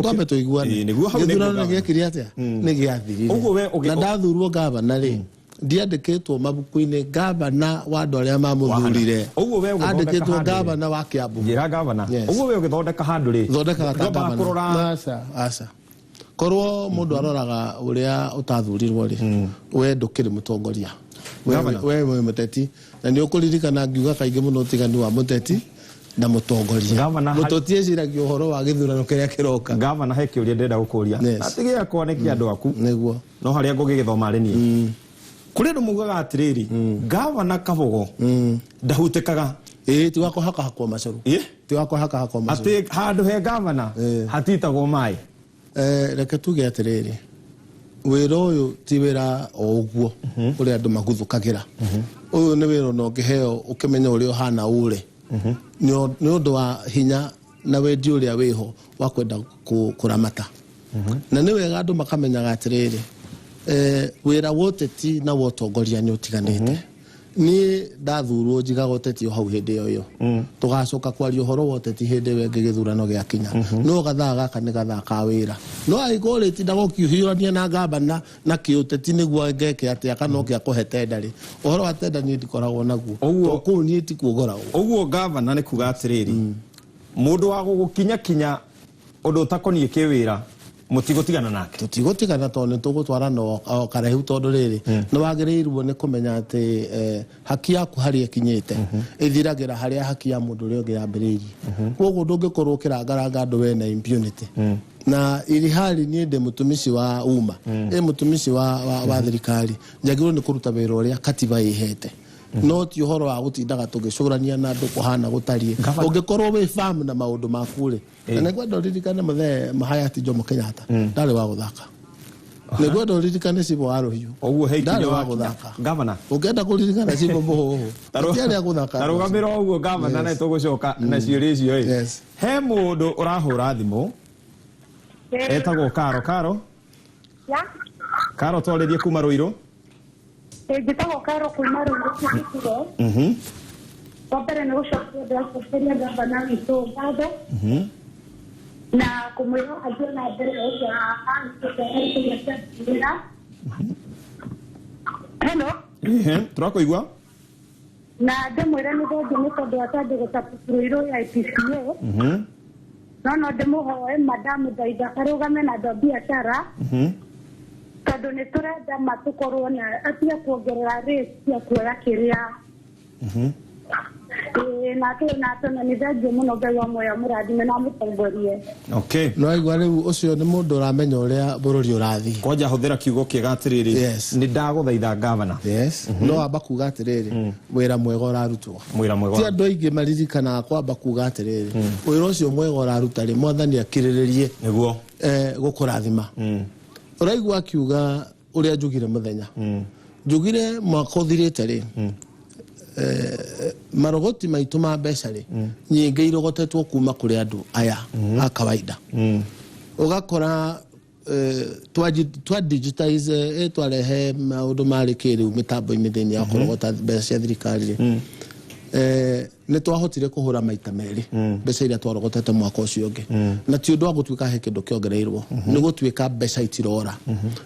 Twambe tũiguane, gĩthurano nĩ gĩekire atĩa? Nĩ gĩathirire. Na ndathurwo gavana rĩ, ndiandĩkĩtwo mabuku-inĩ gavana wa andũ arĩa mamũthurire, andĩkĩtwo gavana wa Kiambu. Njĩra gavana, ũguo we ũgĩthondeka handũ rĩ, thondekaga ta gavana? Aca, aca. Korwo mũndũ aroraga ũrĩa ũtathurirwo rĩ, we ndũkĩrĩ mũtongoria, we wĩ mũteti, na nĩ ũkũririkana ngiuga kaingĩ mũno ũtiganu wa mũteti na mũtongoria. Mũteti eciragia ũhoro wa gĩthurano kĩrĩa kĩroka. Gavana, he kĩũria ndĩrenda gũkũria, na ti gĩakwa nĩ kĩa andũ aku, nĩguo, no harĩa ngũgĩgĩthoma rĩ niĩ. Kũrĩ andũ maugaga atĩrĩrĩ, gavana Kabogo ndahutĩkaga. Ĩĩ, ti wa kũhakahakwo macũrũ. Ti wa kũhakahakwo macũrũ. Atĩ handũ he gavana hatitagwo maĩ. Reke tuge atĩrĩrĩ, wĩra ũyũ ti wĩra o ũguo ũrĩa andũ maguthũkagĩra. Ũyũ nĩ wĩra ona ũngĩheo ũkĩmenya ũrĩa ũhana ũre, nĩ ũndũ wa hinya na wendi ũrĩa wĩho wa kwenda kũramata. Na nĩ wega andũ makamenyaga atĩrĩrĩ, wĩra wa ũteti na wa ũtongoria nĩ ũtiganĩte. Niĩ ndathurwo njigaga ũteti o hau hĩndĩ ĩyo ĩyo, tũgacoka kwaria ũhoro wa ũteti hĩndĩ ĩyo ĩngĩ gĩthurano gĩakinya. No gathaa gaka nĩ gathaa ka wĩra, no angĩkorwo ũrĩtindaga ũkĩhiũrania na gavana na kĩũteti nĩguo ngeke atĩa kana oke akũhe tenda rĩ, ũhoro wa tenda niĩ ndikoragwo naguo, tondũ kũu niĩ tikuo ngoragwo. Ũguo gavana nĩ kuga atĩrĩrĩ, mũndũ wa gũgũkinya kinya ũndũ ũtakoniĩ kĩwĩra mũtigũtigana nake. Tũtigũtigana tondũ nĩ tũgũtwarana o karaihu, tondũ rĩrĩ nĩ wagĩrĩirwo nĩ kũmenya atĩ haki yaku harĩa ĩkinyĩte ĩthiragĩra harĩa haki ya mũndũ ũrĩa ũngĩ yambĩrĩirie. Koguo ndũngĩkorwo ũkĩrangaranga andũ wena impunity. Na iri hali niĩ ndĩ mũtumishi wa umma, ĩ mũtumishi wa thirikari, njagĩrĩirwo nĩ kũruta wĩra ũrĩa katiba ĩhete, no ti ũhoro wa gũtindaga tũgĩcũrania na andũ kũhana gũtariĩ. Ũngĩkorwo wĩ firm na maũndũ maku rĩ, na nĩngwenda ũririkane mũthee Hayati Jomo Kenyatta ndarĩ wa gũthaka. Nĩngwenda ũririkane Cibũ wa Rũhiũ ndarĩ wa gũthaka. Gavana, ũngĩenda kũririkana Cibũ Mũhũhũ tiarĩ a gũthaka. Tarũgamĩra ũguo gavana, na tũgũcoka na ciũria icio ĩ. He mũndũ ũrahũra thimũ etagwo Karo. Karo, Karo, twarĩrie kuma Ruiru. Njĩtagwo Karo kuma Ruiru Kĩbĩkĩro. Wa mbere nĩ gũcokia ndĩracokeria gavana witũ ngatho na kũmwĩra athiĩ na mbere ũrĩa arutĩte wĩra. He Hello. Ehe, tũrakũigua. Na ndĩmwĩre nĩ thengiũ nĩ tondũ atambĩ gũtapũrũirwo ya IPCA. No ndĩmũhoe madamu Thaitha arũgame na andũ a biacara tondũ nĩ tũrenda matũkorwo na atige kuongerera rate cia kuoya kĩrĩa. Na nĩ thengiũ mũno, Ngai wa muoyo amũrathime na amũtongorie. Okay. No aigua rĩu ũcio nĩ mũndũ ũramenya ũrĩa bũrũri ũrathiĩ. Kwanja hũthĩra kiugo kĩega atĩrĩrĩ. Yes. Nĩ ndagũthaitha gavana. Yes. No amba kuga atĩrĩrĩ, wĩra mwega ũrarutwo. Mwĩra mwega. Ti andũ aingĩ maririkanaga kwamba kuga atĩrĩrĩ, wĩra ũcio mwega ũraruta rĩ, mwathani akirĩrĩrie nĩguo gũkũrathima. Ũraigua akiuga ũrĩa njugire mũthenya, njugire mwaka ũthirĩte rĩ, marogoti maitũ ma mbeca rĩ, nyingĩ irogotetwo kuma kũrĩ andũ aya a kawaida. Ũgakora twa digitize, twarehe maũndũ marĩ kĩrĩu mĩtambo-inĩ thĩinĩ ya kũrogota mbeca cia thirikari rĩ, nĩ twahotire kũhũra maita merĩ mbeca iria twarogotete mwaka ũcio ũngĩ. Na ti ũndũ wa gũtuĩka he kĩndũ kĩongereirwo, nĩ gũtuĩka mbeca itirora.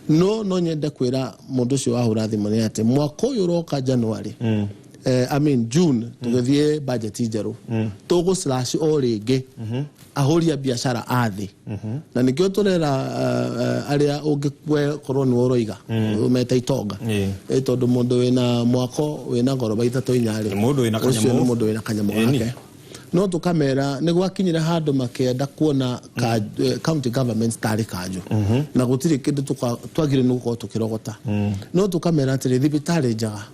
No nyende kwĩra mũndũ ũcio wahũra thimũ nĩ atĩ mwaka ũyũ ũroka January, I mean June, tũgĩthiĩ budget njerũ, tũgũ slash o rĩngĩ ahũri a biacara a thĩ. Na nĩkĩo tũrera arĩa ũngĩkorwo nĩwe ũroiga meta itonga, tondũ mũndũ wĩna mwako wĩna ngoroba ithatũ inya rĩ, ũcio nĩ mũndũ wĩna kanyamũ gake. No tũkamera nĩ gwakinyire handũ makĩenda kuona county governments tarĩ kanjũ, na gũtirĩ kĩndũ twagĩrĩirwo nĩ gũkorwo tũkĩrogota. No tũkamera atĩrĩ, thibitarĩ njega,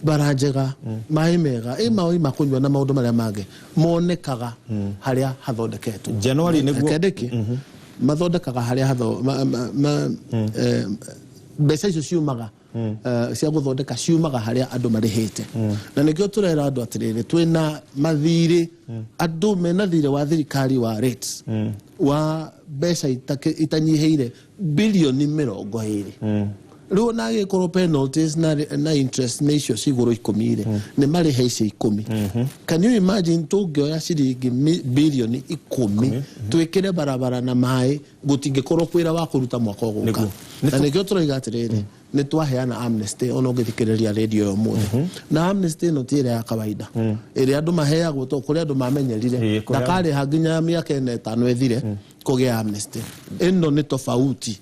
bara njega, maĩ mega, maĩ ma kũnyua na maũndũ marĩa mangĩ monekaga harĩa hathondeketwo. January nĩguo Reke mathondekaga harĩa mbeca icio ciumaga cia gũthondeka ciumaga harĩa andũ marĩhĩte. Na nĩkĩo tũrera andũ atĩrĩrĩ, twĩna mathirĩ, andũ mena thirĩ wa thirikari wa rates wa mbeca itanyihĩire bilioni 20. Rĩu ona agĩkorwo penalties na interest nĩ icio cigũrũ 10 rĩ, nĩ marĩhe icio 10. Can you imagine tũngĩoya ciringi bilioni 10 twĩkĩre barabara na maĩ, gũtingĩkorwo kwĩra wa kũruta mwaka ũgũka. Na nĩkĩo tũroiga atĩrĩrĩ, nĩ twaheana amnesty ona ũngĩthikĩrĩria radio ĩyo ũmũthĩ. Na amnesty ĩno ti ĩrĩa ya kawaida ĩrĩa andũ maheagwo, to kũrĩa andũ mamenyerire ndakarĩha nginya mĩaka ĩna ĩtano ĩthire kũgĩa amnesty. Ĩno nĩ tofauti.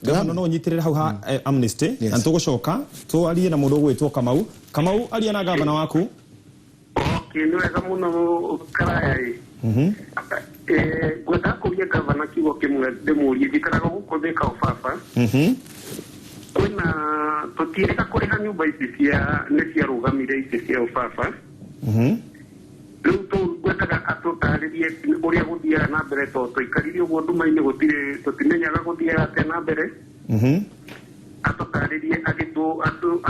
Gavana, no ũnyitĩrĩre hau ha amnesty, na tũgũcoka twarie na mũndũ ũgwĩtwo Kamau. Kamau, aria na gavana waku. Okay, nĩ wega mũno Karaya ĩ. Ngwendaga kũria gavana kiugo kĩmwe ndĩmũrie, njikaraga gũkũ Thika Ũbaba. Kwĩna tũtiĩrĩga kũrĩha nyũmba ici cia nĩ ciarũgamire ici cia Ũbaba. Rĩu ngwendaga atũtarĩrie ũrĩa gũthiaga na mbere, tondũ twaikarire ũguo nduma-inĩ, gũtirĩ tũtimenyaga gũthiaga atĩa na mbere. Atũtarĩrie,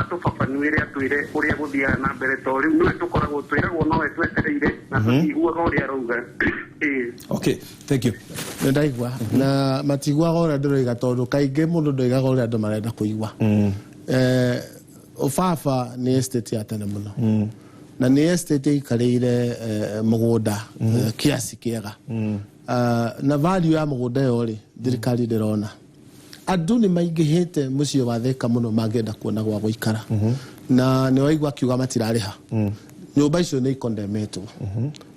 atũbabanuĩre, atwĩre ũrĩa gũthiaga na mbere, tondũ rĩu nĩwe tũkoragwo twĩragwo nowe twetereire na tũtiiguaga ũrĩa arauga. Okay, thank you. Nĩ ndaigua na matiguaga ũrĩa ndĩroiga, tondũ kaingĩ mũndũ ndoigaga ũrĩa andũ marenda kũigua. Ũbaba nĩ estate ya tene mũno, na nĩ estate ĩikarĩire mũgũnda kiasi kĩega, na value ya mũgũnda ĩyo rĩ, thirikari ndĩrona. Andũ nĩ maingĩhĩte mũciĩ wa Thika mũno mangĩenda kuona gwa gũikara, na nĩ waigua akiuga matirarĩha. Nyũmba icio nĩ ikondemetwo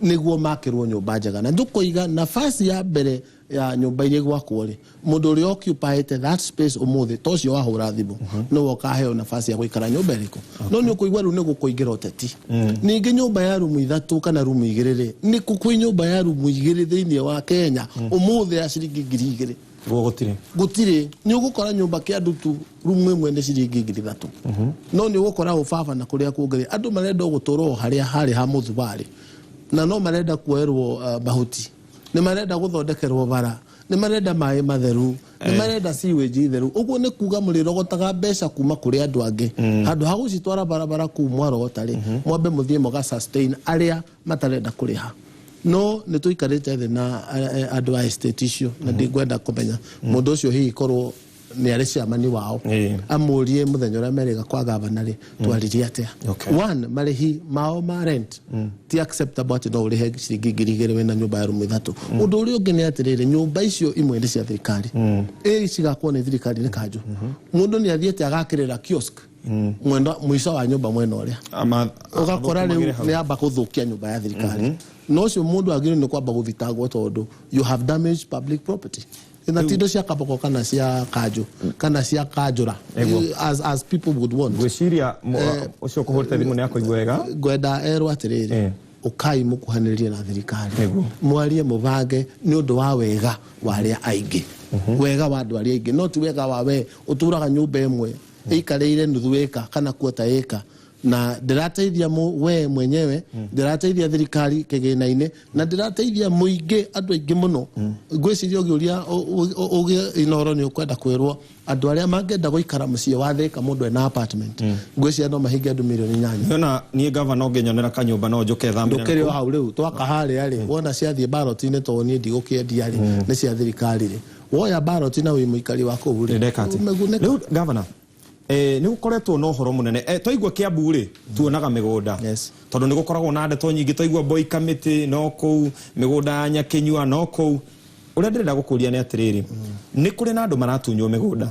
nĩguo makĩrwo nyũmba njega, na ndũkũiga nafasi ya mbere ya nyũmba iria igwakwo rĩ, mũndũ ũrĩa occupyĩte that space ũmũthĩ to ũcio wahũra thimũ nĩwe ũkaheo nafasi ya gũikara nyũmba ĩrĩkũ. No nĩ ũkũigua rĩu nĩ gũkũingĩra ũteti. Ningĩ nyũmba ya rumu 3 kana rumu 2 rĩ, nĩ kũ kwĩ nyũmba ya rumu 2 thĩinĩ wa Kenya ũmũthĩ ya ciringi 2000? Gũtirĩ. Gũtirĩ. Nĩ ũgũkora nyũmba kĩandu tu rumu ĩmwe nĩ ciringi 3000. No nĩ ũgũkora Ũbaba na kũrĩa kũngĩ andũ marenda gũtũra o harĩa harĩ ha mũthubarĩ, na no marenda kuoerwo mahuti, nĩ marenda gũthondekerwo bara, nĩ marenda maĩ matheru, nĩ marenda sewage theru. Ũguo nĩ kuga mũrĩrogotaga mbeca kuma kũrĩ andũ angĩ, handũ ha gũcitwara barabara kũu mwarogota rĩ, mwambe mũthiĩ mũga sustain arĩa matarenda kũrĩha. No nĩ tũikarĩte thĩ na andũ a estate icio, na ndingwenda kũmenya mũndũ ũcio hihi korwo nĩ arĩ ciamani wao, amũrie mũthenya ũrĩa merĩga kwa gavana rĩ, twaririe atĩa. One, marĩhi mao ma rent ti acceptable atĩ no ũrĩhe ciringi 2000 wĩna nyũmba ya rumu 3. Ũndũ ũrĩa ũngĩ nĩ atĩrĩrĩ, nyũmba icio imwe nĩ cia thirikari, ĩ cigakwo nĩ thirikari nĩ kanjũ. Mũndũ nĩ athiĩte agakĩrĩra kiosk Mwena mũico wa nyũmba mwena ũrĩa ũgakora rĩu nĩ amba gũthũkia nyũmba ya thirikari. Na ũcio mũndũ agĩrĩirwo nĩ kwamba gũthitangwo tondũ you have damaged public property. Na ti indo cia kaboko kana cia kanjũ kana cia kanjũra, as people would want. Ngwĩciria ũcio ũkũhũrĩte thimũ nĩ akũigua wega. Ngwenda erwo atĩrĩrĩ, ũkai mũkuhanĩrĩrie na thirikari, mwarie, mũbange nĩ ũndũ wa wega wa arĩa aingĩ, wega wa andũ arĩa aingĩ, no ti wega wa we ũtũraga nyũmba ĩmwe ĩikarĩire nuthu ĩka kana kuota ĩka, na ndĩrateithia we mwenyewe, ndĩrateithia thirikari kĩgĩna-inĩ, na ndĩrateithia mũingĩ, andũ aingĩ mũno. Ngwĩciria ũngĩũria ũgĩ Inoro nĩ ũkwenda kwĩrwo andũ arĩa mangĩenda gũikara mũciĩ wa Thĩka, mũndũ ena apartment, ngwĩciria no mahinge andũ mirioni 8. Niona niĩ gavana ũngĩnyonera kanyũmba no njũke thamĩre. Ndũkĩrĩ o hau rĩu twaka harĩa rĩ, wona ciathiĩ ballot-inĩ, tondũ niĩ ndigũkĩendia rĩ, nĩ cia thirikari rĩ, woya ballot na wĩ mũikari wa kũu rĩ, Ndeka atĩ ũmegunĩka. Rĩu gavana, nĩ gũkoretwo na ũhoro mũnene. Twaigua Kiambu rĩ, tuonaga mĩgũnda tondũ nĩ gũkoragwo na ndeto nyingĩ. Twaigua Boy Kamĩtĩ no kũu, mĩgũnda ya Nyakĩnyua no kũu. Ũrĩa ndĩrenda gũkũria nĩ atĩrĩrĩ, nĩ kũrĩ na andũ maratunywo mĩgũnda,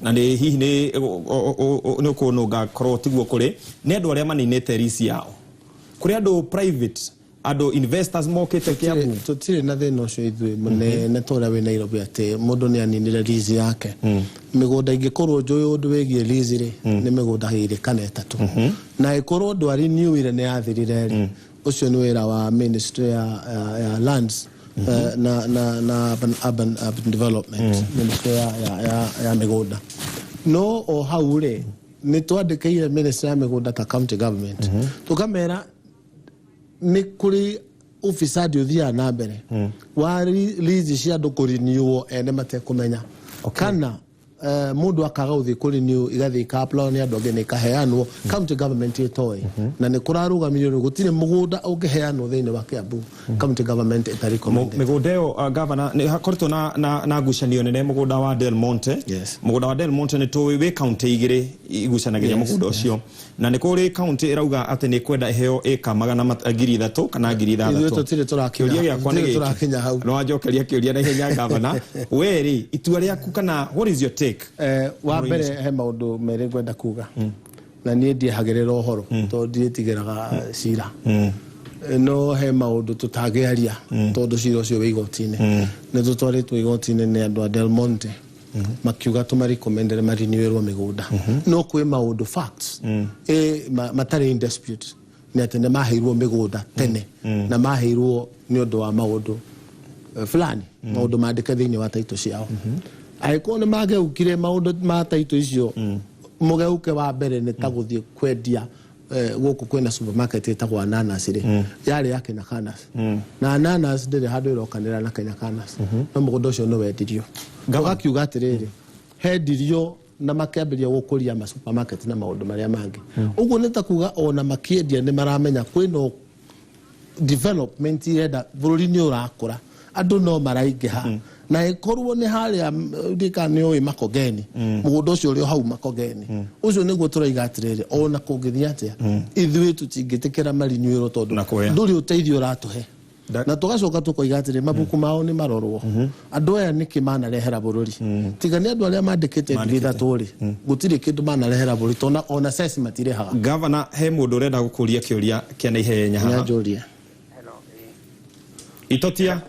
na nĩ hihi nĩ ũkũnũnga korwo tiguo kũrĩ nĩ andũ arĩa maninĩte lease yao, kũrĩ andũ private, andũ investors mokĩte Kiambu. Tũtirĩ na thĩna ũcio ithuĩ mũnene ta ũrĩa wĩ Nairobi atĩ mũndũ nĩ aninire lease yake. Mĩgũnda ingĩkorwo njũĩ ũndũ wĩgiĩ lease rĩ, nĩ mĩgũnda 2 kana 3, na ĩkorwo ndwarinewire nĩ yathirire rĩ, ũcio nĩ wĩra wa ministry ya lands na urban development, ministry ya mĩgũnda. No o hau rĩ, nĩ twandĩkĩire ministry ya mĩgũnda ta county government, tũkamera nĩ kũrĩ ufisadi ũthiaga na mbere wa lease cia andũ kũriniũo ene matekũmenya, kana mũndũ akaga gũthiĩ kũrenew, igathiĩ ika-apply nĩ andũ angĩ na ikaheanwo county government ĩtoĩ, na nĩ kũrarũgamirio rĩu gũtirĩ mũgũnda ũngĩheanwo thĩinĩ wa Kiambu county government ĩtarĩ recommended. Mĩgũnda ĩyo, gavana, nĩ hakoretwo na ngucanio nene, mũgũnda wa Del Monte. Mũgũnda wa Del Monte nĩ tũĩ wĩ kaunti igĩrĩ igucanagĩria mũgũnda ũcio, na nĩ kũrĩ kaunti ĩrauga atĩ nĩ kwenda ĩheo ĩka 300,000 kana ngiri Ithuĩ ithathatũ. tũtirĩ tũrakinya. Kĩũria gĩakwa nĩ Tũtirĩ gĩkĩ. tũrakinya hau. No wanjokeria kĩũria na ihenya, gavana, we rĩ, itua rĩaku kana what is your take? Wa Ũhoro-inĩ mbere ũcio? he maũndũ merĩ ngwenda kuga, na niĩ ndiehagĩrĩra ũhoro tondũ ndiĩtigĩraga cira. No he maũndũ tũtangĩaria tondũ cira ũcio wĩ igoti-inĩ. Nĩ tũtwarĩtwo igoti-inĩ nĩ andũ a Del Monte makiuga tũmarecommendere marinewĩrwo mĩgũnda, no kwĩ maũndũ facts matarĩ in dispute nĩ atĩ nĩ maheirwo mĩgũnda tene, na maheirwo nĩ ũndũ wa maũndũ fulani, maũndũ mandĩke thĩinĩ wa taito ciao. Angĩkorwo nĩ mageukire maũndũ ma taito icio, mũgeuke wa mbere nĩ ta gũthiĩ kwendia gũkũ kwĩna supermarket ĩtagwo Ananas rĩ, yarĩ ya Kenya Canas, na Ananas ndĩrĩ handũ ĩrokanĩra na Kenya Canas, no mũgũnda ũcio nĩ wendirio. Tũgakiuga atĩrĩrĩ, hendirio na makĩambĩrĩria gũkũria ma supermarket na maũndũ marĩa mangĩ. Ũguo nĩ ta kuga ona makĩendia nĩ maramenya kwĩna development irenda, bũrũri nĩ ũrakũra, andũ no maraingĩha, na ĩkorwo nĩ harĩa ndika nĩ ũĩ Makongeni, mũgũnda ũcio ũrĩ o hau Makongeni. Ũcio nĩguo tũroiga atĩrĩrĩ, ona kũngĩthiĩ atĩa, ithuĩ tũtingĩtĩkĩra marinywĩrwo tondũ ndũrĩ ũteithio ũratũhe. Na tũgacoka tũkoiga atĩrĩ, mabuku mao nĩ marorwo, andũ aya nĩkĩ manarehera bũrũri? Tiga nĩ andũ arĩa mandĩkĩte 3,000 rĩ, gũtirĩ kĩndũ manarehera bũrũri, tondũ ona ceci matirehaga. Gavana, he mũndũ ũrenda gũkũria kĩũria kĩa na ihenya haha. Nĩanjũrie. Itotia.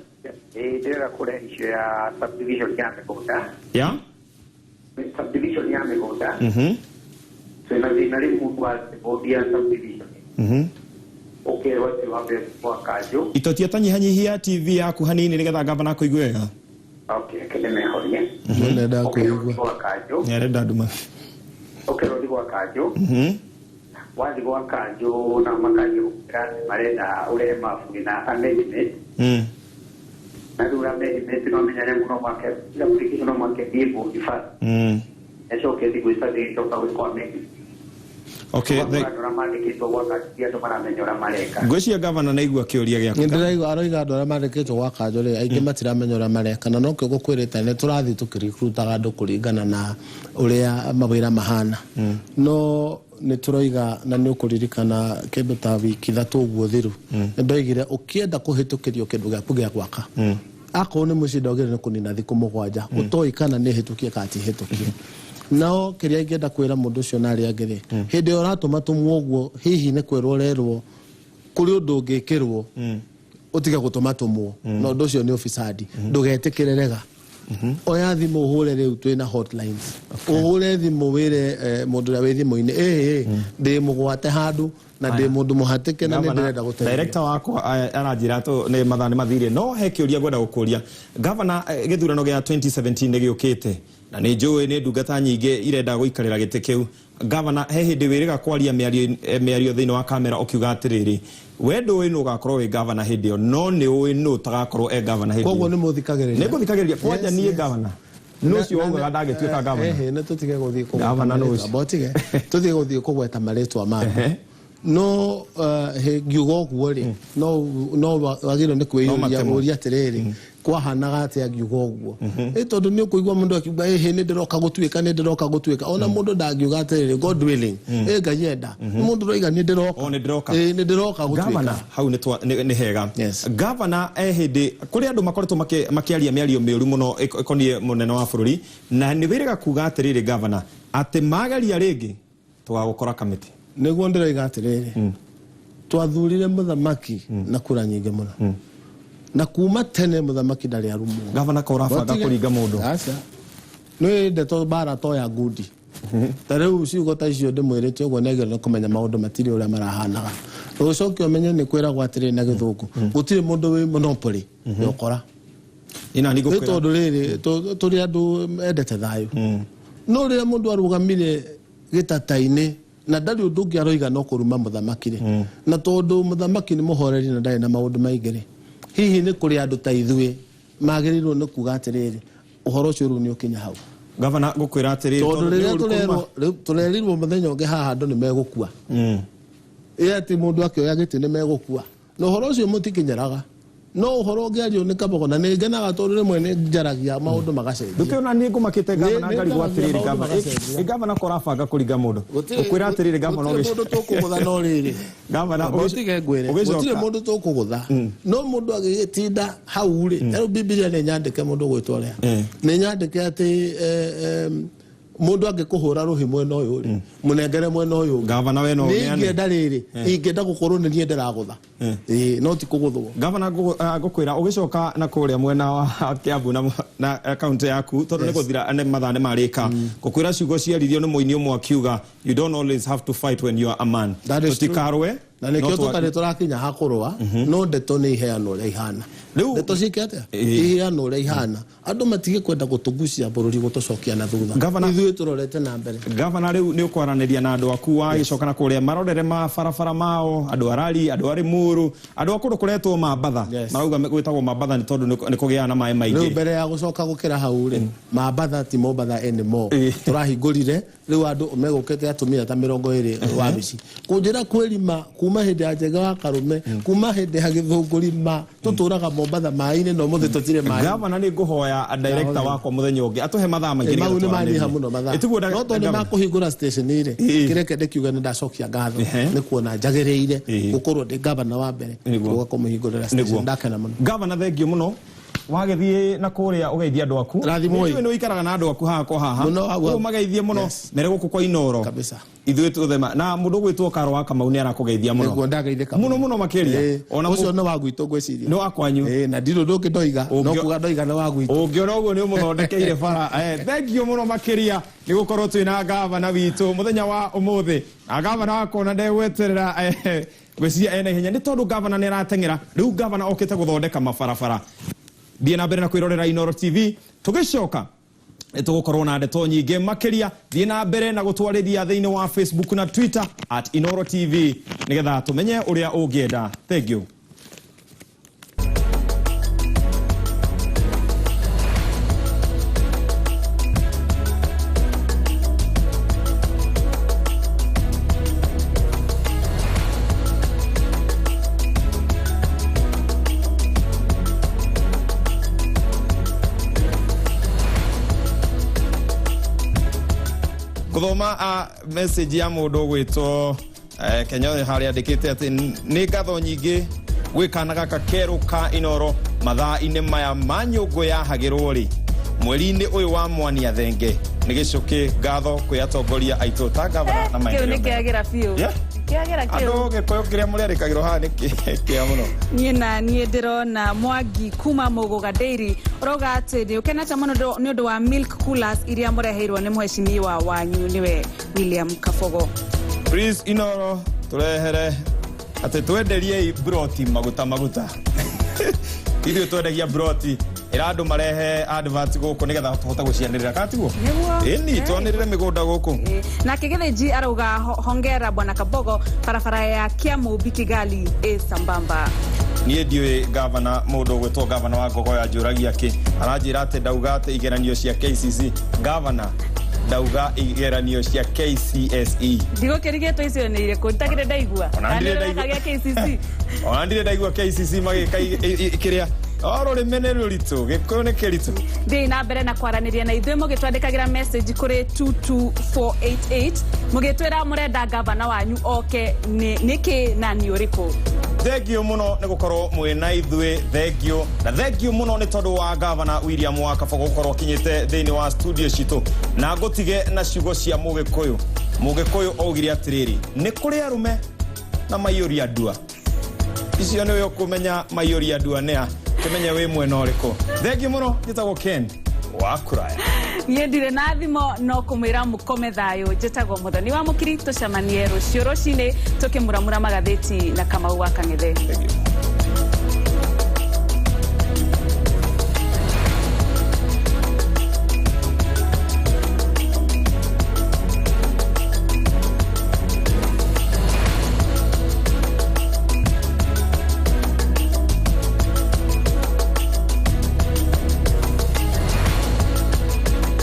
Ĩĩ, ndĩrenda kũrehe issue ya subdivision ya mĩgũnda. Ya. Subdivision ya mĩgũnda. Twĩna thĩna rĩu wa bodi ya subdivision. Ũkerwo atĩ wambe gwa kanjũ. Itotia, tanyihanyihia TV yaku hanini nigetha gavana akũigue wega. Okay, reke ndĩmehorie. Nĩndenda kũigua. Gwa kanjũ. Nĩarenda nduma. Ũkerwo thi gwa kanjũ. Wathi gwa kanjũ na makanjũ gũkwĩra atĩ marenda ũrehe mabu na amendment. Na rĩu amendment no menya rĩu no make application, no make thiĩ board first. Ĩcoke ĩthiĩ gwĩ survey, ĩcoka gwĩkwo amendment. Okay, Ũgakora andũ arĩa mandĩkĩtwo gwa kanjũ ti andũ maramenya ũrĩa mareka. Ngwĩciria gavana naigua kĩũria gĩaku. Ndĩraigua aroiga andũ arĩa mandĩkĩtwo gwa kanjũ rĩ, aingĩ matiramenya ũrĩa mareka, na nokĩo gũkwĩrĩte nĩ tũrathiĩ tũkĩricrutaga andũ kũringana na ũrĩa mawĩra mahana. No nĩ tũroiga, na nĩ ũkũririkana kĩndũ ta wiki 3 ũguo thiru, nĩ ndoigire ũkĩenda kũhĩtũkĩrio kĩndũ gĩaku gĩa gwaka, akorwo nĩ mũciĩ, ndwagĩrĩire nĩ kũnina thikũ 7 ũtoĩ kana nĩ hĩtũkie kana ti hĩtũkie. No kĩrĩa ingĩenda kwĩra mũndũ ũcio na arĩa angĩ rĩ, hĩndĩ ĩyo ũratũma tũmwo ũguo, hihi nĩ kwĩrwo ũrerwo kũrĩ ũndũ ũngĩkĩrwo ũtige gũtũma tũmwo, na ũndũ ũcio nĩ ũbicadi. Ndũgetĩkĩre rega, oya thimũ ũhũre. Rĩu twĩna hotlines, ũhũre thimũ wĩre mũndũ ũrĩa wĩ thimũ-inĩ, ĩĩ ndĩ mũgwate handũ na ndĩ mũndũ mũhatĩke na nĩ Gavana, ndĩrenda gũteithio. Director wakwa aranjĩra tũ nĩ mathaa nĩ mathire, no he kĩũria ngwenda gũkũria, gavana. Gĩthurano gĩa 2017 nĩ gĩũkĩte na nĩ njũĩ nĩ ndungata nyingĩ irenda gũikarĩra gĩtĩ kĩu. Gavana, he hĩndĩ wĩrĩga kwaria mĩario thĩinĩ wa kamera ũkiuga atĩrĩrĩ, we ndũĩ nũ ũgakorwo wĩ gavana hĩndĩ ĩyo, no nĩ ũĩ nũ ũtagakorwo e gavana hĩndĩ Koguo ĩyo. nĩ mũthikagĩrĩria. Nĩ ngũthikagĩrĩria kwanja. Yes, Niĩ yes. gavana nũ ũcio waugaga ndangĩtuĩka gavana? Ehe, nĩ tũtige gũthiĩ kũgweta Gavana nũ marĩtwa. ũcio? Amba ũtige tũtige gũthiĩ kũgweta marĩtwa ma andũ. No ngiuga ũguo rĩ, no wagĩrĩirwo nĩ No kwĩyũria matemwo. ũria atĩrĩrĩ, kwahanaga atĩa ngiuga ũguo? Ĩ tondũ nĩ ũkũigua mũndũ akiuga, ĩhĩ, nĩ ndĩroka gũtuĩka, nĩ ndĩroka gũtuĩka. Ona mũndũ ndangiuga atĩrĩrĩ, God willing, ĩ Ngai enda. Nĩ mũndũ ũroiga nĩ ndĩroka. O nĩ ndĩroka. Ĩ, nĩ ndĩroka gũtuĩka. Gavana, hau nĩ hega. Gavana, hĩndĩ kũrĩ andũ makoretwo makĩaria mĩario mĩũru mũno ĩkoniĩ mũnene wa bũrũri, na nĩ wĩrĩga kuga atĩrĩrĩ, gavana, atĩ mageria rĩngĩ tũgagũkora kamĩtĩ. Nĩguo ndĩroiga atĩrĩrĩ, twathurire mũthamaki na kura nyingĩ mũno, na kuma tene mũthamaki ndarĩ arumwo. Gavana, ka ũrabanga kũringa mũndũ? Aca, nĩ ndeto mbara to ya ngundi. Ta rĩu ciugo ta icio ndĩmwĩrĩte ũguo, nĩagĩrĩirwo nĩ kũmenya maũndũ matirĩ ũrĩa marahanaga. Ũcoke ũmenye nĩ kwĩragwo atĩrĩrĩ na gĩthũngũ, gũtirĩ mũndũ wĩ monopoly ya ũkora. Ina nĩ tondũ rĩrĩ, tũrĩ andũ endete thayũ, no rĩrĩa mũndũ arũgamire gĩtata-inĩ na ndarĩ ũndũ ũngĩ aroiga no kũruma mũthamaki rĩ, na tondũ mũthamaki nĩ mũhoreri na ndarĩ na maũndũ maingĩ rĩ, hihi nĩ kũrĩ andũ ta ithuĩ magĩrĩirwo nĩ kuga atĩrĩrĩ, ũhoro ũcio rĩu nĩ ũkinya hau. Gavana, ngũkwĩra atĩrĩrĩ, tondũ nĩ rĩrĩa ũru tũrerwo rĩu tũrerirwo mũthenya ũngĩ haha andũ nĩ megũkua, ĩ atĩ mũndũ akĩoya gĩtĩ nĩ megũkua, na ũhoro ũcio mũtikinyĩraga, no ũhoro ũngĩario nĩ kabogo. Na nĩ ngenaga tondũ rĩmwe nĩ njaragia maũndũ magacenjia. Ndũkĩona nĩ ngũmakĩte, gavana, Nĩ ngarigwo njaragia atĩrĩrĩ, maũndũ gavana, magacenjia. ĩ gavana, ko ũrabanga kũringa mũndũ? Ngũkwĩra atĩrĩrĩ, gavana, Gũtirĩ mũndũ tũkũgũtha, no rĩrĩ, Gavana, ũtige ngwĩre, ũgĩcoka- gũtirĩ mũndũ tũkũgũtha, no mũndũ agĩgĩtinda hau rĩ, rĩu Bibilia nĩ nyandĩke mũndũ gwĩtwo rĩa nĩ nyandĩke atĩ mũndũ angĩkũhũra rũhĩ mwena ũyũ rĩ, mũnengere mwena ũyũ ũngĩ. Gavana, we no Nĩ ũneane. ingĩenda rĩrĩ, ingĩenda gũkorwo nĩ niĩ ndĩragũtha. Ĩĩ, no ti kũgũthwo. Gavana, ngũkwĩra ũgĩcoka na kũrĩa mwena wa Kiambu na kaunti yaku, tondũ nĩ gũthira nĩ mathaa nĩ marĩka, ngũkwĩra ciugo ciaririo nĩ mũini ũmwe akiuga, "You don't always have to fight when you are a man." That is true. Tũtikarũe. Na nĩkĩo no tũtarĩ tũrakinya ha kũrũa, no ndeto nĩ iheanwo ũrĩa ihana. Ndeto ciĩke atĩa? Iheanwo ũrĩa ihana. Andũ matige kwenda gũtũgucia bũrũri, gũtũcokia na thutha. Gavana- Ithuĩ tũrorete na mbere. Gavana, rĩu nĩ ũkwaranĩria na andũ aku wagĩcoka na kũrĩa marorere mabarabara mao, andũ arari, andũ a Limuru, andũ a kũndũ kũretwo Mambatha. Marauga gwĩtagwo Mambatha nĩ tondũ nĩ kũgĩaga na maĩ Rĩu maingĩ. mbere ya gũcoka gũkĩra hau rĩ, Mambatha ti Mombatha anymore. Tũrahingũrire rĩu andũ megũkĩte atumia ta 20 wabici kũnjĩra kwĩrima kuma hĩndĩ ya Njega wa Karũme, kuma hĩndĩ ya Gĩthũngũri, tũtũraga Mombatha maĩ-inĩ, no mũthĩ tũtirĩ maĩ. Gavana, nĩ ngũhoya director wakwa mũthenya ũngĩ atũhe mathaa maingĩ Mau nĩgetha nĩ manyiha twaranĩrie. mũno mathaa. Ĩtiguo No tondũ nĩ Gavana. makũhingũra station rĩ, kĩreke ndĩkiuga nĩ ndacokia ngatho nĩ kuona njagĩrĩire gũkorwo ndĩ gavana wa mbere gũka kũmũhingũrĩra station. Ndakena mũno. Gavana, thengio mũno. Wagĩthiĩ na kũrĩa ũgeithie andũ aku. Rathimwoi. Nĩ ũikaraga na andũ aku haha kwa haha. Mũno, hau hau. Ũguo mageithie mũno mere gũkũ kwa Inoro. Kabisa. Ithuĩ tuthema na mũndũ ũgwĩtwo Karo wa Kamau nĩ arakũgeithia mũno. Nĩguo ndageithĩka mũno mũno makĩria. Ona Ũcio nĩ wa gwitũ, ngwĩciria. Nĩ wa kwanyu. Ĩĩ, na ndirĩ ũndũ ũngĩ ndoiga no kuga ndoiga nĩ wa gwitũ. Ũngĩona ũguo nĩ ũmũthondekeire bara. Thengio mũno makĩria nĩ gũkorwo twĩna gavana witũ mũthenya wa ũmũthĩ, na gavana wakwa ona ndegweterera, ngwĩciria ena ihenya nĩ tondũ gavana nĩ arateng'era. Rĩu gavana okĩte gũthondeka mabarabara. Thiĩ na mbere na kwĩrorera Inoro TV. Tũgĩcoka nĩ tũgũkorwo na ndeto nyingĩ makĩria. Thiĩ na mbere na gũtwarĩria thĩinĩ wa Facebook na Twitter @InoroTV nĩgetha tũmenye ũrĩa ũngĩenda. Thank you. Gũthoma a message ya mũndũ ũgwĩtwo Kenya harĩa andĩkĩte atĩ nĩ ngatho nyingĩ gwĩ kana gaka kerũ ka Inoro mathaa-inĩ maya ma nyũngũ yahagĩrwo rĩ. Mweri-inĩ ũyũ wa Mwania Thenge nĩ gĩcũkĩ ngatho kwĩ atongoria aitũ ta gavana na Kĩu nĩ maendeleo. kĩagĩra biũ. Yeah. Kĩagĩra Andũ kĩu. gĩkũyũ kĩrĩa mũrĩandĩkagĩrwo haha nĩ kĩa mũno. Niĩ na niĩ ndĩrona Mwangi kuma Mũgũga Dairy ũrauga atĩ nĩ ũkenete mũno nĩ ũndũ wa milk coolers iria mũreheirwo nĩ mheshimiwa wanyu nĩwe William Kabogo. Please Inoro tũrehere atĩ twenderiei broti maguta maguta. Ithuĩ twendagia broti ĩra andũ marehe advert gũkũ nĩgetha tũhote gũcianĩrĩra kana tiguo? Nĩguo. Ĩni twanĩrĩre mĩgũnda gũkũ. Nake Gĩthĩnji arauga hongera bwana Kabogo, barabara ya Kiamũmbi Kigali ĩ sambamba. Niĩ ndiũĩ gavana mũndũ ũgwĩtwo gavana wa Ngogoyo anjũragia kĩ aranjĩra atĩ ndauga atĩ igeranio cia KCC gavana ndauga igeranio cia KCSE. Ndigũkĩrigĩtwo icio nĩ irĩkũ nitagĩrĩ ndaigua. Ona Kana ndirĩ nĩ ndaigua. ũreka gĩa KCC. Ona ndirĩ ndaigua KCC magĩka kĩrĩa o rũrĩmĩ nĩ rũritũ gĩkũyũ nĩ kĩritũ. Thiĩi na mbere na kwaranĩria na ithuĩ mũgĩtwandĩkagĩra message kũrĩ 22488 mũgĩtwĩra mũrenda gavana wanyu oke nĩ nĩkĩ na nĩ ũrĩkũ. Thengio mũno nĩ gũkorwo mwĩ na ithuĩ, thengio na thengio mũno nĩ tondũ wa gavana William wa Kabogo gũkorwo akinyĩte thĩinĩ wa studio citũ. Na ngũtige na ciugo cia mũgĩkũyũ. Mũgĩkũyũ augire atĩrĩrĩ, nĩ kũrĩ arũme na maiyũria ndua. Icio nĩwe ũkũmenya maiyũria ndua nĩa kĩmenye wĩ mwena ũrĩkũ. Thengio mũno, njĩtagwo Ken wa Kuraya. Niĩ ndirĩ na thimo no kũmwĩra mũkome thayũ. Njĩtagwo Mũthoni wa Mũkiri, tũcemanie rũciũ rũcinĩ tũkĩmuramura magathĩti na Kamau wa Kang'ethe.